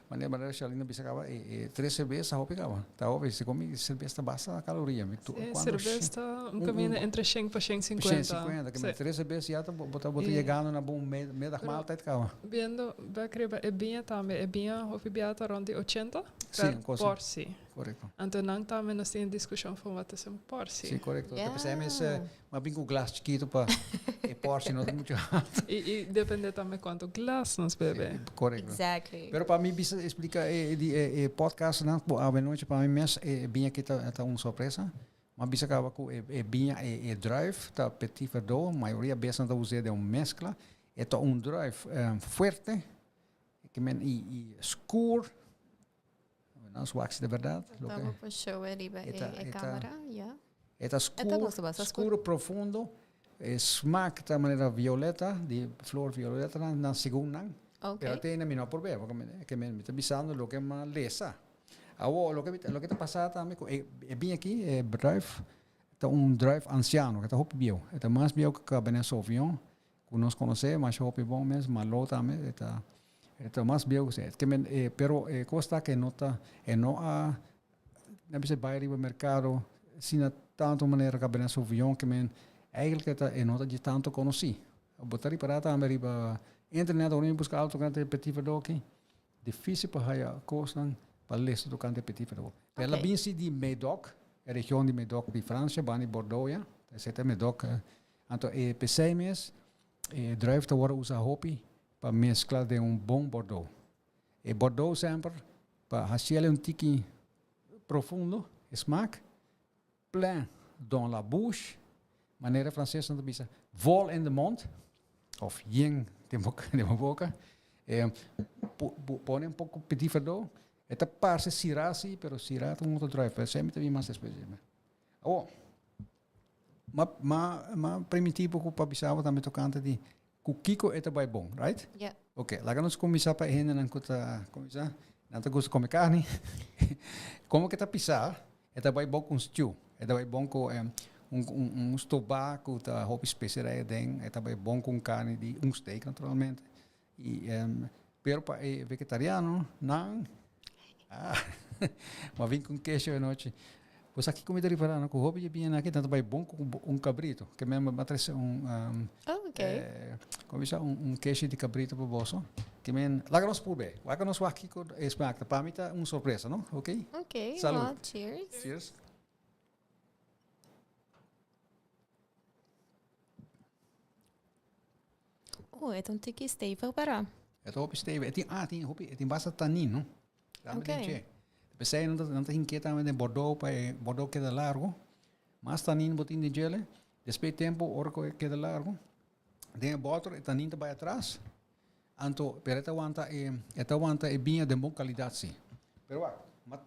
manera manera Sharlene bisa caba e tres cerveza hopi caba ta hopi si komi cerveza ta basta caloria mi tu cuando cerveza ta un caminda entre shen pa shen cincuenta. Shen cincuenta ke tres cerveza ya ta bo ta bo ta yegando na bo middagmaaltijd caba. Biendo bek riba e biña tambe e biña hopi bia ta rond di ochenta per portie. Correcto. Anto nan tambe nos tin e discusion van wat is un portie. Sí, correcto. Yeah. Te mes maar bin cu glas chiquito pa e portie no ta mucho alto. Y, y depende tambe cuanto glas nos bebe. Sí, correcto. Exactly. Pero pa mi bisa explica e, di, e, e podcast nan bo awe noche pa mi mes e biña ki ta, ta un sorpresa. Ma bisa caba cu e, e biña e, e druif ta Petit Verdot, mayoria bes nan ta usa den un mezcla. E ta un druif um, fuerte, que men y, y scur. Nos wak si ta berdad. Lo que show riba e, e camera, ja. E ta scuro, scuro profundo. E smaak ta manera violeta, di flor violeta nan, nan segun nan. Okay. Pero te mi no por ver, porque mi, que mi, mi ta bisando lo que ma lesa. Awo, lo que, lo que ta pasa tambe, e, e bin aki, e bedrijf, ta un druif anciano, que ta hopi bieu. E ta mas bieu que Cabernet Sauvignon, Ku nos konosé masha hopi bon mes, Malo tambe e ta e ta mas bieu ku esei. Ke men e pero e kos ta ke no ta e no a nan bisa bai riba merkado asina tantu manera Cabernet Sauvignon ke men eigenlijk e ta e no ta dje tantu konosí. Bo ta ripará tambe riba internet ora mi buska algu tokante Petit Verdot aki difisil pa haya kosnan pa lesa tokante Petit Verdot. Pero el a bin si di Médoc, e region di Médoc di Francia, banda di Bordeaux ya, esei ta Médoc. Anto e p'esei mes e druif ta wòrdu usa hopi pa meskla den un bon Bordeaux. E Bordeaux semper pa hasiel un tiki profundo e smaak, plein dans la bouche, manera fransesnan ta bisa vol in de mond of yen den bo boka. Pone un poko Petit Verdot, e ta parse Syrah si, pero Syrah ta un otro druif, p'esei mi ta bin mas despues. Awor. Ma, ma, ma permití bo ku pa bisa bo tambe tokante di ku kiko e ta bai bon, right? Ja. Ok, laga nos kuminsá pa e hendenan ku ta kuminsá, nan ta gusta kome karni. Komo ke ta pisá, e ta bai bon ku un stew, e ta bai bon ku un, un, un stobá ku ta hopi speserei aden, e ta bai bon ku un karni di un steak naturalmente. I, pero pa e vegetariano nan, ah, ma bin ku un kesho anochi. Bo sa kiko mi ta ripará no? Ku hopi dje biña aki nan ta bai bon ku un kabrito. Ke men a trese un, Oh, ok. komo bisa, un, un kesho di kabrito pa boso. Ke men, laga nos purbe. Laga nos wak kiko e smaak ta. Pa mi ta un sorpresa, no? Ok? Ok, Salud. well, cheers. Cheers. Oh, e ta un tiki stevig para. E ta hopi stevig. E tin, ah, tin hopi, e tin basta tanino. Tambe tin Ok. che. P'esei nan ta, nan ta hinke tambe den Bordeaux pa e Bordeaux keda largo. Mas tanino bo tin den djele, despues tempo ora ku e keda largo, den e bòter e tanin ta bai atras. Anto, pero e ta wanta e, e ta wanta e biña den bon calidad si. Pero wak, ma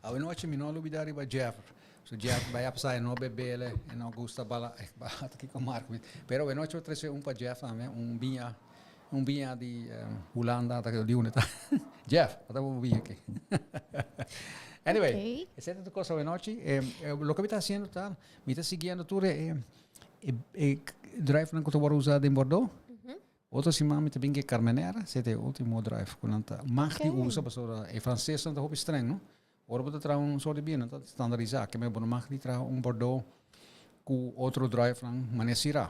awenochi mi no a lubida riba Jeff. So Jeff bai a pasa e no bebele, e no gusta bala, ata kico marca mi. Pero awenochi bo trece un pa Jeff tambe, un biña, un biña di Hulanda, ata di unda ta. Jeff, ata bo biña aki. Anyway, Okay. esey ta tur cos awenochi. Loke mi ta haciendo ta, mi ta siguiendo tur e E e druifnan ku ta wòrdu usá den Bordeaux. Otro siman mi ta bin ku e Carmenère, esei ta e último druif ku nan ta mag di usa pasobra e fransesnan ta hopi streng, no? Ora bo ta traha un sort di bia nan ta standarisá, ke men bo no mag di traha un Bordeaux ku otro druifnan manera Syrah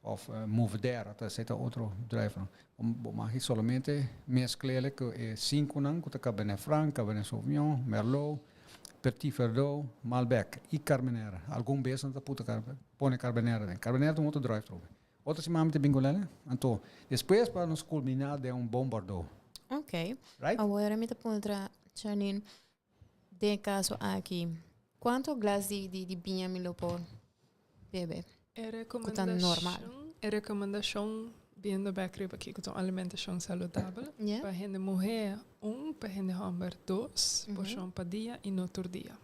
òf Mourvèdre, ta esei ta otro druifnan. Bo mag di solamente meskl'e ku e sinkunan ku ta Cabernet Franc, Cabernet Sauvignon, Merlot, Petit Verdot, Malbec y Carmenère. Algun bes nan ta puta pone Carmenère den. Carmenère ta un otro druif trobe. Otro siman mi ta bin cu lele. Anto, despues pa nos culmina den un bon Bordeaux. Ok. Right? Awor mi ta puntra, Charlene, den e caso aki, cuanto glas di di biña mi lo por bebe? E Cu ta normal. E recomendacion biendo bek riba kico ta un alimentacion saludabel, pa hende muhe un, pa hende homber dos porcion pa dia y no tur dia.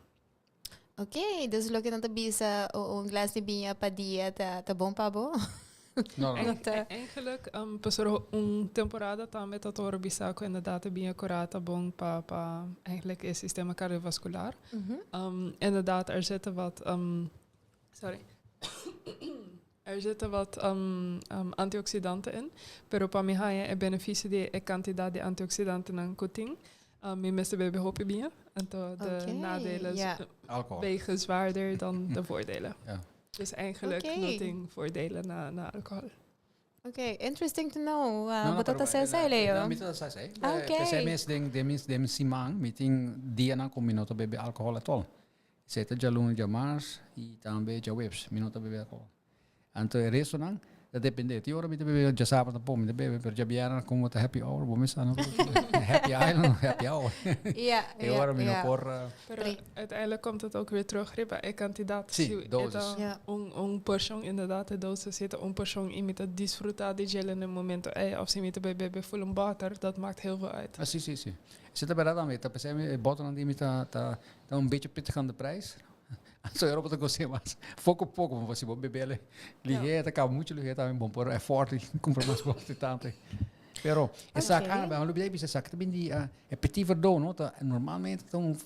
Ok, dus loke nan ta bisa un glas di biña pa dia ta bon pa bo? No, no. No ta. Eigenlijk, pasobra un temporada tambe ta tor bisa cu inderdaad e biña cora ta bon pa pa eigenlijk e sistema cardiovascular. Inderdaad er zitten wat Sorry. Er zitten wat antioxidanten in, pero pa mi haña e beneficio di e cantidad di antioxidantenan cu tin, mi mester bebe hopi biña. Anto de nadelen Alcohol. wegen zwaarder dan de voordelen. Dus eigenlijk no tin voordelen na alcohol. Ok, interesting to know. No, no, Bo ta pero, sa esei, Leo? No, mi ta sa esei. Ah, ok. P'esei mes den, den mi, den mi siman mi tin dianan ku mi no ta bebe alkohòl at all. Esei ta djaluna, djamars i tambe djaweps mi no ta bebe alkohòl. Anto e restonan ta depende. Tin ora mi ta bebe djasabra tampoco mi ta bebe, pero djabièrnè komo ta happy hour bo mes sa no? Happy island, happy hour. Ja, E ja, ora mi no ja. por. Pero uiteindelijk komt het ook weer terug riba e cantidad. Sí, Si e dosis. ta un porcion inderdaad e dosis si e ta un porcion y mi ta disfruta di djele na e momento ey of si mi ta bay bebe full un boter dat maakt heel veel uit. Ah, sí, sí, sí. Esey ta berdad tambe. Ta pesey mi e boternan di mi ta ta ta un bechi pittig aan de prijs. Anto Europa ta gos'é mas poco poco, pasobra si bo bebele lihé ta caba mucho lihé tambe bo por afford di cumpra mas boter tanto. Pero esaki, ah, mi a olbida di bisa esaki ta bin di e Petit Verdot no ta normalmente ta un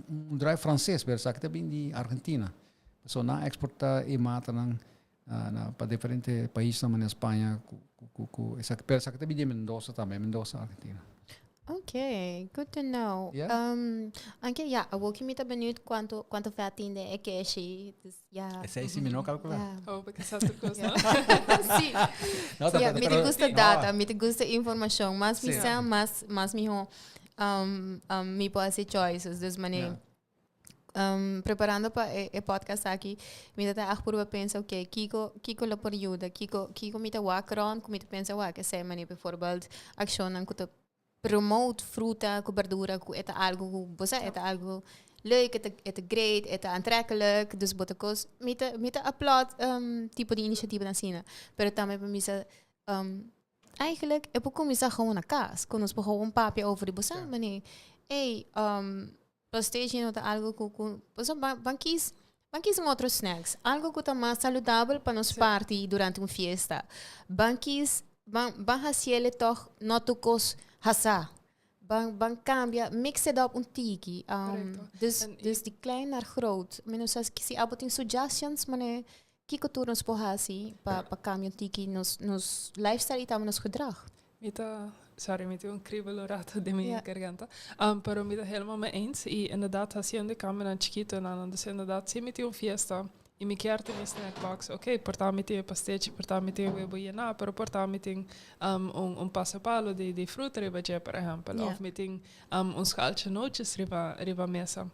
un druif frances pero esaki ta bin di Argentina. So nan a exporta e matanan na na pa diferente paisnan manera Spaña cu cu cu esaki pero esaki ta bin di Mendoza tambe, Mendoza Argentina. Ok, good to know. Yeah. Anke ya, awor ki mi ta benieuwd cuanto cuanto vet tin den e keshi. Dus ya. Esei si mi no calcula. Ja. Oh, porque sa tur cos, no? Sí. No, ta Ja, pero mi te pero gusta no. data, mi te gusta informacion. Mas mi Sí. sa, mas mas miho mi por haci choices. Dus mane Ja. Preparando pa e e podcast aki, mi ta ta echt purba pensa, oké, kiko, kiko lo por yuda? Kiko, kiko mi ta wak rond ku mi ta pensa wak esei manera bijvoorbeeld akshonnan ku ta promote fruta ku berdura ku e ta algu ku bo sa e ta algu leuk, e ta e ta great, e ta aantrekkelijk, dus bo ta kos mi ta mi ta applaud tipo di inisiativanan asina. Pero tambe pa mi sa Eigenlijk e por kuminsá gewoon na kas, ku nos por gewoon papia over di bo sa manera, ey, pastechi no ta algo ku ku pasobra ban ban kis ban kis un otro snacks, algo ku ta mas saludabel pa nos parti durante un fiesta. Ban kis ban ban hasiel e tòg no tur kos hasá. Ban ban kambia, mix it up un tiki. Dus dus di klein naar groot. Mi no sa si abo tin suggestions manera Kiko tur nos por hasi pa pa kambia un tiki nos nos lifestyle i tambe nos gedrag? Mi ta, sorry, mi tin un kriebel un rato den mi garganta. Pero mi ta helemaal mee eens. I inderdaad hasiendo e kambionan chikito nan. Dus inderdaad si mi tin un fiesta i mi kier tin mi snack box, oké, por ta mi tin e pastechi, por ta mi tin e webo yená, pero por ta mi tin un un pasapalo di di fruta riba dje, por ehèmpel. Òf mi tin un schaaltje nootjes riba riba mesa.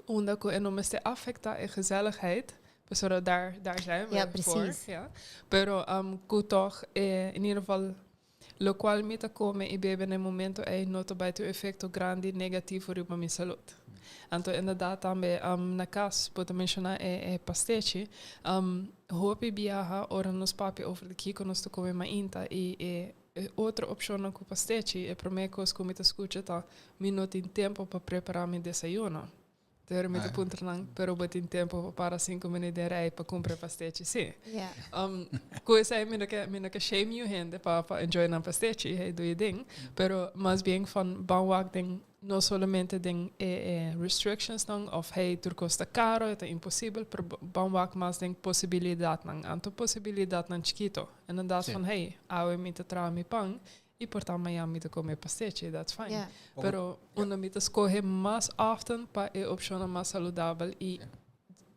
Unda cu e no mester afecta e gezelligheid, pasobra daar, daar zijn we Ja, voor. precies. Ja. Pero cu toch, in ieder geval, locual mi ta come y bebe na e momento ey no ta bay tin un efecto grandi negativo riba mi salud. Anto inderdaad tambe na cas bo ta menciona e e pastechi. Hopi biaha ora nos papia over di kico nos ta come mainta y e e otro opcionnan cu pastechi, e prome cos cu mi ta scucha ta mi no tin tempo pa prepara mi desayuno. Pero mi ta puntra nan, pero bo tin tempo pa para cinco minuut den rij pa cumpra e pastechi? Si. Cu esey mi no ke, mi no ke shame niun hende pa pa enjoy nan pastechi, hey, doe je ding. Pero mas bien van ban wak den no solamente den e e restrictions nan of hey tur cos ta caro, e ta imposibel, pero ban wak mas den posibilidadnan. Anto posibilidadnan chikito. Inderdaad van hey, awe mi ta traha mi pan Y por ta mañan mi ta come pastechi, that's fine. Yeah. Pero unda mi ta scoge mas often pa e opcionnan mas saludabel y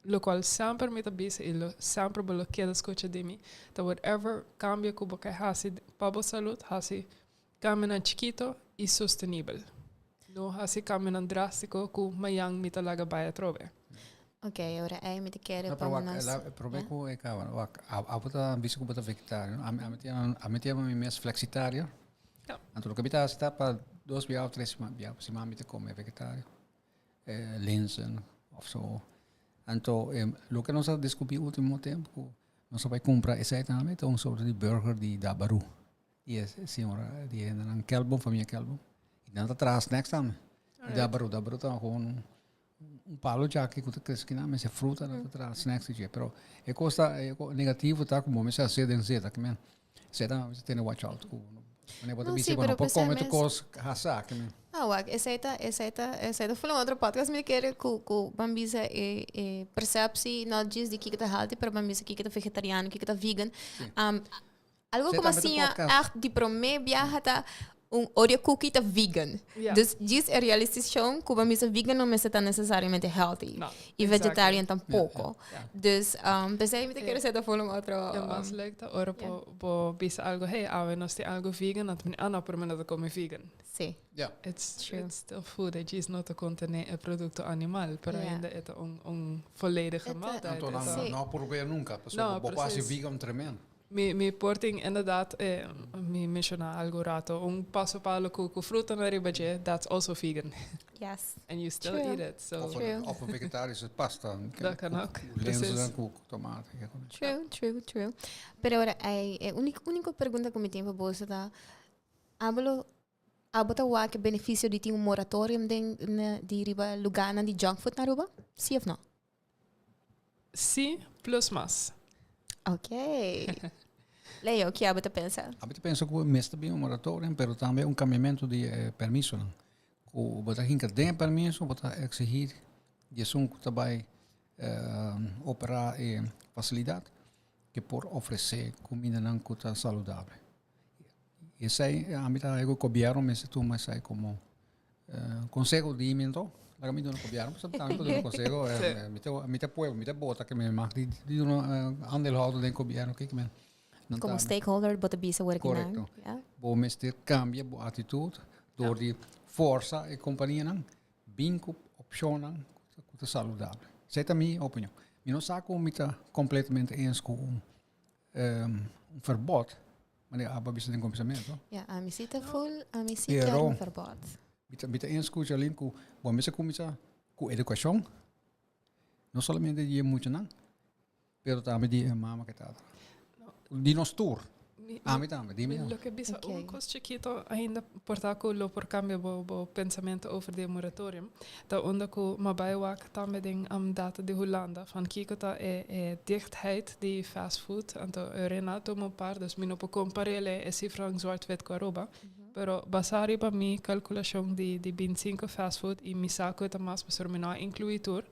locual semper mi ta bisa y lo semper bo lo keda scucha di mi, ta whatever cambio cu bo ke haci pa bo salud, haci cambionan chikito y sostenibel. No haci cambionan drastico cu mañan mi ta laga bay atrobe. Ok, ora ei mi ta kere No, pa pero wak, nos. la, prome Ja. ku e kaba, wak, abo ta bisa ku bo ta vegetario. Ami, ami ta ami ta yama mi mes flexitario. Ja. Anto loke mi ta hasi ta pa dos bia of tres bia pa siman mi ta kome vegetario. Eh, linzen of so. Anto eh, loke nos a descubri ultimo tempo ku nos a bai kumpra esei tambe ta un soort di burger di Dabaru. Di e señora, di e hendenan Kelbom, famia Kelbom. I nan ta traha snacks tambe. Dabaru, Dabaru ta gewoon Un palo djaki ku ta krese kinan mester fruta nan ta traha snacks di dje pero e kos ta e negativo ta ku bo mester hasi den zeta kimen zeta nan mester tene watch out ku manera bo ta No, bisa sí, bo no pero por pesei kome tur mes- kos hasa kimen. Ah, wak, esei ta, esei ta, esei ta full un otro podcast mi kere ku ku ban bisa e e persepsi not djis di kiko ta healthy pero ban bisa kiko ta vegetariano, kiko ta vegan. Sí. Algo Esei ku mi a tambe ta siña podcast. echt di promé biaha ta un Oreo cookie ta vegan. Ja. Dus djis e realisashon ku bo mester vegan no mester ta nesesariamente healthy. No, I exactly. vegetarian tampoko. Ja. Dus p'esei mi ta kere seta for un otro. E mas leuk ta ora bo bo bisa algo, hey, awe nos tin algo vegan, nan ta bini, ah no, pero mi no ta come vegan. Sí. Ja. It's, True. it's still food, e djis no ta contené e producto animal, pero Ja. ainda e ta un, un volledige E ta- maaltijd. Anto E nan ta- Sí. no por probeer nunca, pasobra No, bo por hasi precies. vegan tremendo. Mi mi por tin inderdaad, mi menciona algo rato, un paso palo cu cu fruta na riba dje, that's also vegan. Yes. And you still True. eat it, so. Of True. een, of een vegetarische pasta. Dat kan ook, Lenzen precies. cu tomate. True, true, true. Pero ora, ei, e unico, unico pregunta cu mi tin pa boso ta, abo lo, abo ta wak e beneficio di tin un moratorium den, na, di riba lugarnan di junk food na Aruba? Si of no? Sí, plus mas. Ok. Leo, ki abo ta pensa? Abo ta pensa ku mester bin un moratorium, pero tambe un cambiamento di e permisonan. Ku bo ta hinka den e permiso, bo ta exigir di esun ku ta bai opera e facilidad ke por ofrece cumindanan ku ta saludable. Esei ami ta haya ku gobierno mester tuma esei komo Conseho di mi anto, laga mi duna gobierno pasobra tambe por duna conseho. Mi ta mi ta pueblo, mi ta bota ke mi mag di di duna aandeelhouder den gobierno kiko men. Nan Como ta stakeholder bo ta bisa wor kinan. Correcto. Ja. Bo mester cambia bo actitud door di forsa e companianan bin cu opcionnan cu ta saludabel. Esey ta mi opinion. Mi no sa cu mi ta completamente eens cu un un verbod, manera abo a bisa den comenzamento. Ja, ami si ta full, ami si kier Pero un verbod. mi ta mi ta eens cu Charlene cu bo mester cuminsa cu educacion, no solamente di e muchanan, pero tambe di e mama cu e tata. Di nos tur. Ami tambe, di mi tambe. Loke bisa un cos chikito ainda por ta cu lo por cambia bo bo pensamento over di e moratorium ta unda cu m'a bay wak tambe den data di Hulanda van kico ta e e dichtheid di fast food anto Rena tuma un par dus mi no por comparele e cifranan zwart wit cu Aruba pero basa riba mi calculacion di di binticinco fast food y mi sa cu e ta mas pasobra mi no a inclui tur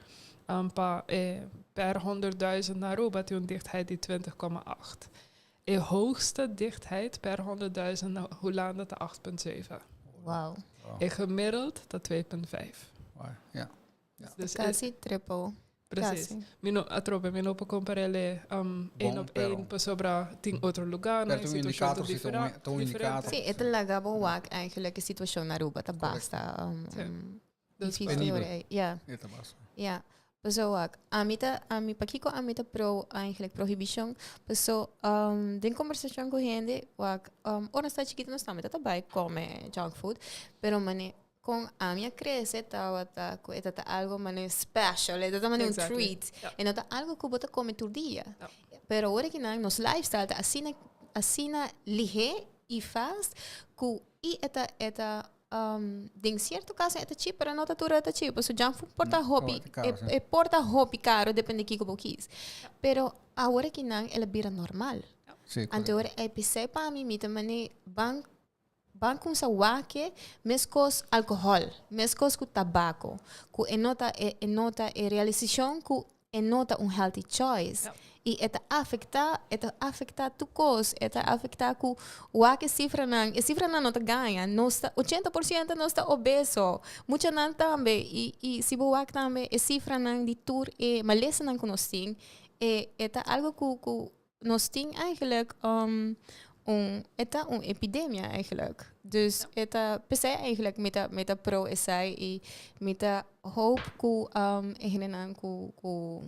pa e per honderdduizend na Aruba tin un dichtheid di twintig komma acht. E hoogste dichtheid per 100.000 na Hulanda ta 8.7. Wow. E gemiddeld ta 2.5. Wow, ja. Ja. Dus Casi triple. Precies. Casi. Mi no, atrobe, mi no por comparele Bon, één op pero één pasobra tin otro lugarnan, Pero ta un situacion ta indicator, si, ta un, ta un diferente. indicator. Sí, e ta laga bo wak eigenlijk e situacion na Aruba. Ta Correcto. basta Sí. Dus difícil Penibel. ora ei. Ja. E ta basta. Ja. Paso wak, ami ta, ami, pakiko ami ta pro eigenlijk prohibishon? Paso den kombersashon ku hende, wak, ora nos ta chikito nos tambe ta ta bai kome junk food, pero mane. Con ami a crece tabata cu e ta algo mane special, e ta mane un treat. E no ta algo cu bo ta come tur dia. Pero ora ki nan nos lifestyle ta asina asina lihe y fast cu y e ta e ta den cierto caso e ta cheap pero no ta tur e ta cheap. Pasobra junk food por ta hopi e por ta hopi caro depende kico bo kies. Pero awor ki nan el a bira normal. Anto ora e p'esey pa mi mi ta mane ban Ban kumsa wak meskos alkohòl, meskos ku tabako, ku e no ta e no ta e realisashon ku e no ta un healthy choice. I e ta afektá, e ta afektá tur kos, e ta afektá ku wak e sifranan, e sifranan no ta gaña, nos ta 80% nos ta obeso, muchanan tambe i i si bo wak tambe e sifranan di tur e malesanan ku nos tin e e ta algu ku ku Nos tin eigenlijk um, un, e ta un epidemia eigenlijk. Dus e ta, p'esei eigenlijk mi ta, mi ta pro esei i mi ta hoop ku um, e hendenan ku, ku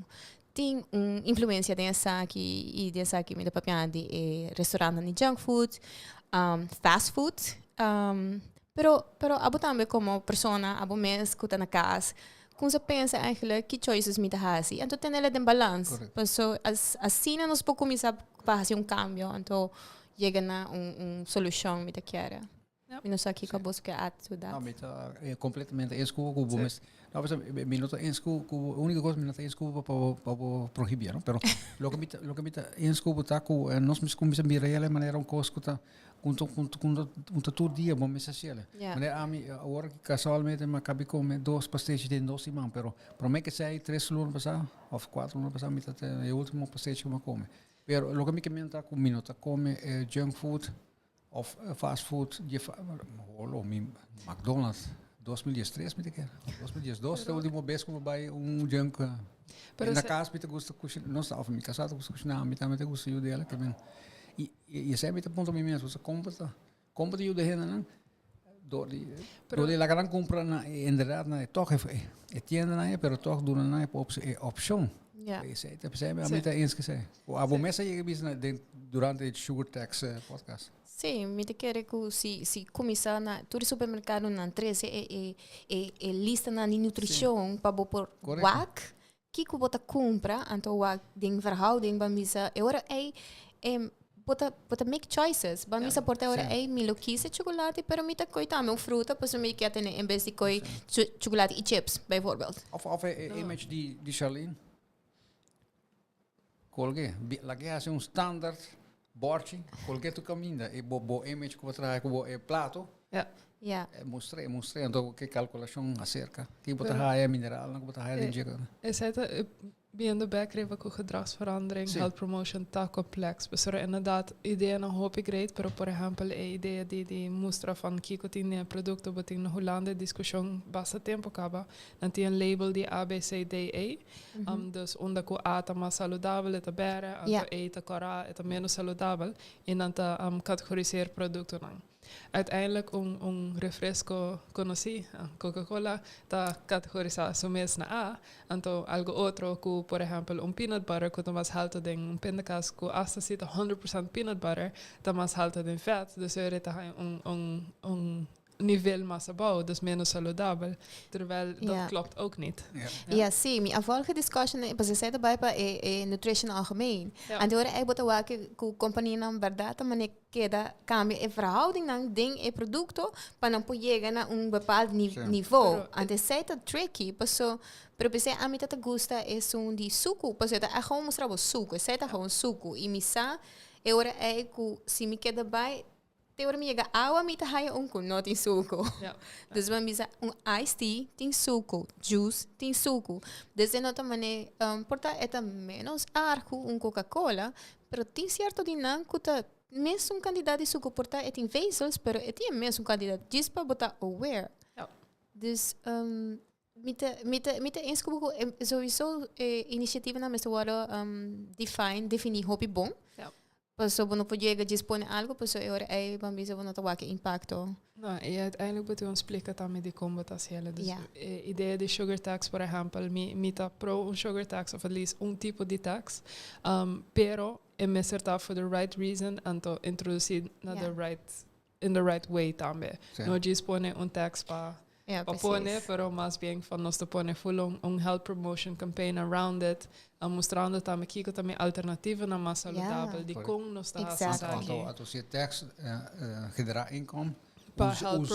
tin un influencia den esaki i den esaki mi ta papia di e restaurantnan di junk food, um, fast food, um, pero, pero abo tambe como persona, abo mes ku ta na kas, Kumsa pensa eigenlijk ki choices mi ta hasi. Anto tenela den balans. Correcto. Paso as, asina nos por kuminsá pa hasi un kambio. Anto yega na un, un solushon mi ta kier. Ja. Mi no sa kiko boso ke add to that. No, mi ta eh, completamente eens ku ku bo mes. No, pues, mi mi no ta eens ku ku único cosa mi no ta eens ku bo pa bo pa bo prohibir, no? Pero loke mi ta loke mi ta eens ku bo ta ku eh, nos mes kuminsá mira e manera un kos ku ta Kunto kunto kunto kunto tur dia bo mester hasiel. Ja. Manera ami awor aki casualmente mi a kabi come dos pastechi den dos siman pero prome ke sei tres luna pasa of cuatro luna pasa mi ta e ultimo pastechi ku mi a come. Pero loke mi ke menta ku mi no ta come e junk food of fast food dje holo mi McDonald's 2013 mi ta kere 2012 ta ultimo bes ku mi bai un junk Pero na se kas mi ta gusta kushina no sa of mi kasá ta gusta kushina ami tambe ta gusta yuda ela ke men i I esei mi ta puntra mi mes, pasobra kon bo ta, kon bo ta yuda hendenan dor di, dor di laga nan kumpra na inderdat na e tòg e tiendanan ei, pero tòg duna nan e opshon. Ja. Esei ta p'esei mi ta eens ku esei. Ku abo mes a yega bisa na den durante e Sugar Tax podcast. Sí, mi ta kere ku si si kuminsá na tur e supermerkadonan trese e e e e listanan di nutrishon pa bo por wak Kiko bo ta kumpra, anto wak den verhouding ban bisa e ora ei bo ta bo ta make choices. Ban bisa por ta e ora ei mi lo kis e chocolate pero mi ta koi tambe un fruta pasobra mi kier tene en bes di koi chocolate i chips bijvoorbeeld. Of of e image di di Charlene kolge lag'e hasi un standaard borchi kolge tur kaminda e bo bo image ku bo traha ku bo e plato. Ja. Ja. E mustr'é, mustr'é anto ke kalkulashon aserka. Ki bo ta haya mineralnan ku bo ta haya den dje. Esei ta biendo bek riba ku gedragsverandering, health promotion ta kompleks. Pasobra inderdaad ideanan hopi great, pero por ehèmpel e idea di di mustra van kiko tin den e produkto, bo tin na Hulanda e diskushon basta tempu kaba. Nan tin e label di A, B, C, D, E. Dus unda ku A ta mas saludabel e ta bèrdè, anto E ta kòrá, e ta ménos saludabel. I nan ta kategoriseer produktonan. Uiteindelijk un un refresco conoci, Coca Cola, ta categorisa su mes na A, anto algo otro cu por ehempel un peanut butter cu ta mas halto den un pindakaas cu hasta si ta 100% peanut butter ta mas halto den vet, dus e ta haña un un un nivel mas abou, dus menos saludabel, terwijl dat klopt ook niet. Ja, sí, mi a volg e discussion, pasobra esei ta bai pa e e nutrition algemeen. Anto ora ei bo ta wak cu companianan berdad ta mane keda kambia e verhoudingnan den e produkto pa nan por yega na un bepaald nivo. Anto esei ta tricky, paso, pero p'esei ami ta ta gusta esun di suku, paso e ta a gewoon mustra bo suku, esei ta gewoon suku. I mi sa e ora ei ku si mi keda bai, te ora mi yega awa mi ta haya un ku no tin suku. Dus bo a bisa un iced tea tin suku, juice tin suku. Dus e no ta mane, por ta e ta menos erg ku un coca cola, Pero tin cierto di nan cu ta mesun cantidad di sucu por ta e tin vezels, pero e tin e mesun cantidad djis pa bo ta aware. Ja. Dus um, mi ta, mi ta, mi ta eens cu bo cu e, sowieso e initiatievennan mester wordo um, define, defini hopi bon. Ja. Paso bo no por yega djis pone algo, paso e ora ey ban bisa bo no ta wak e impacto. No, i uiteindelijk bo tin un splika tambe di kon bo ta hasiel. Dus Ja. e idea di sugar tax, por ehempel, mi, mi ta pro un sugar tax of at least un tipo di tax. Um, pero e mester ta for the right reason anto introduci na Ja. the right, in the right way tambe. Sí. No djis pone un tax pa. Ja, pa pone, precies. Pero mas bien van nos ta pone full un health promotion campaign around it, mustrando tambe kiko tambe alternativanan mas saludabel di con nos ta haci esaki. Anto si e tax genera income, Pa health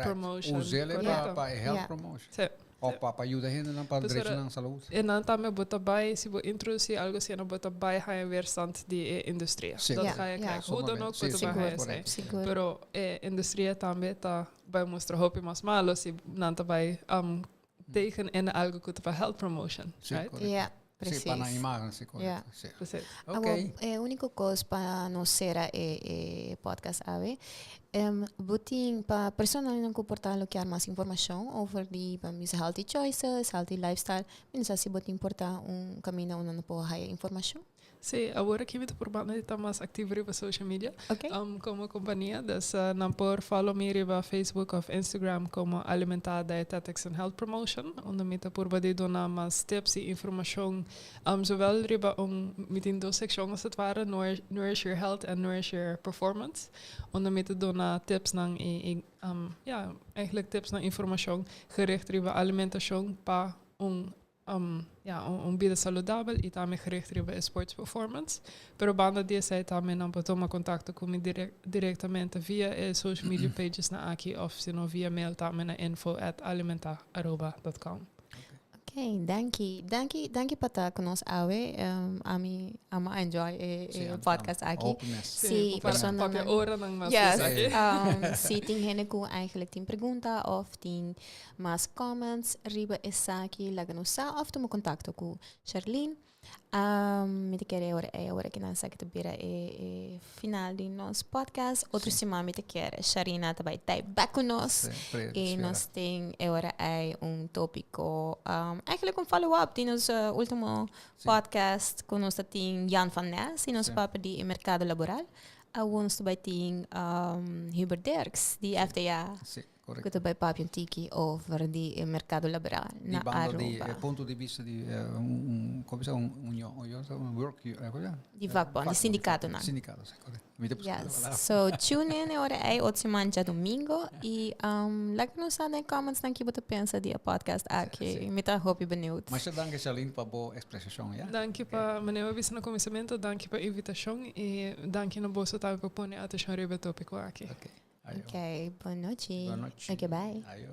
promotion. Usele pa e health promotion. Si. Of pa yuda hendenan pa drecha nan salud. E nan tambe bo ta bay, si bo introduci algo asina, bo ta bay haya weerstand di e industria. Dat ga je krijgen. Hoe dan ook bo ta bay haya esey. Pero e industria tambe ta bay mustra hopi mas malo si nan ta bay tegen in algo cu ta pa health promotion. Right? Ja, precies. Si, pa nan imagen, si, correcto. Si. Precies. Ok. Awor, e unico cos pa nos cera e e podcast awe, bo tin pa personanan cu por ta lo kier mas informacion over di pa mis healthy choices, healthy lifestyle, mi no sa si bo tin por ta un caminda unda nan por haya informacion? Sí, awor aki mi ta probando di ta mas activo riba social media. Como compania, dus nan por follow mi riba Facebook of Instagram como Alimentá Dietetics and Health Promotion, unda mi ta purba di duna mas tips y informacion, zowel riba un, mi tin dos seccion als het ware, Nourish Your Health en Nourish Your Performance, unda mi ta duna tipsnan y, ja, eigenlijk tipsnan informacion gericht riba alimentacion pa un ja, un bida saludabel y tambe gericht riba e sports performance. Pero banda di esey tambe nan por tuma contacto cu mi directamente via e social media pages na aki of sino via mail tambe na info@alimentaaruba.com. Ok, danki. Danki, danki pa ta cu nos awe. Ami a enjoy e podcast aki. Hopi mes. Si, Sí, pa personanan papia oranan mas Yes, esaki. Si tin hende cu eigenlijk tin pregunta of tin Mas comments riba esaki laga nos sa of tuma contacto cu Sharlene. Mi ta kere ora e ora ki nan sa ki ta bira e e final di nos podcast. Otro siman mi ta kere Sharina ta bai tai back cu nos. Y nos tin e ora ei un topico, eigenlijk un follow up di nos ultimo podcast cu nos ta tin Jan van Nes y nos papia di e mercado laboral. Awor nos ta bai tin Hubert Dirks di FDA. Correcto. Ku ta bai papia un tiki over di e mercado laboral Di na banda di Aruba. e punto di bista di un, un, como se un union, union, un work, como se Di vakbond, di sindicatonan. Sindicato, si, correcto. Mi ta busca Yes. palabra. So tune in e ora ei otro siman djadomingo y laga nos sa den comments nan ki bo ta pensa di e podcast aki. Si. Mi ta hopi benieuwd. Masha danki Charlene pa bo expresashon, ya. Danki pa, manera bo a bisa na kuminsamentu, danki pa invitashon y danki na boso tambe pa pone atenshon riba e topiko aki. Ok. Ayo. Ok, bon nochi. Bon nochi. Ok, bye. Ayo.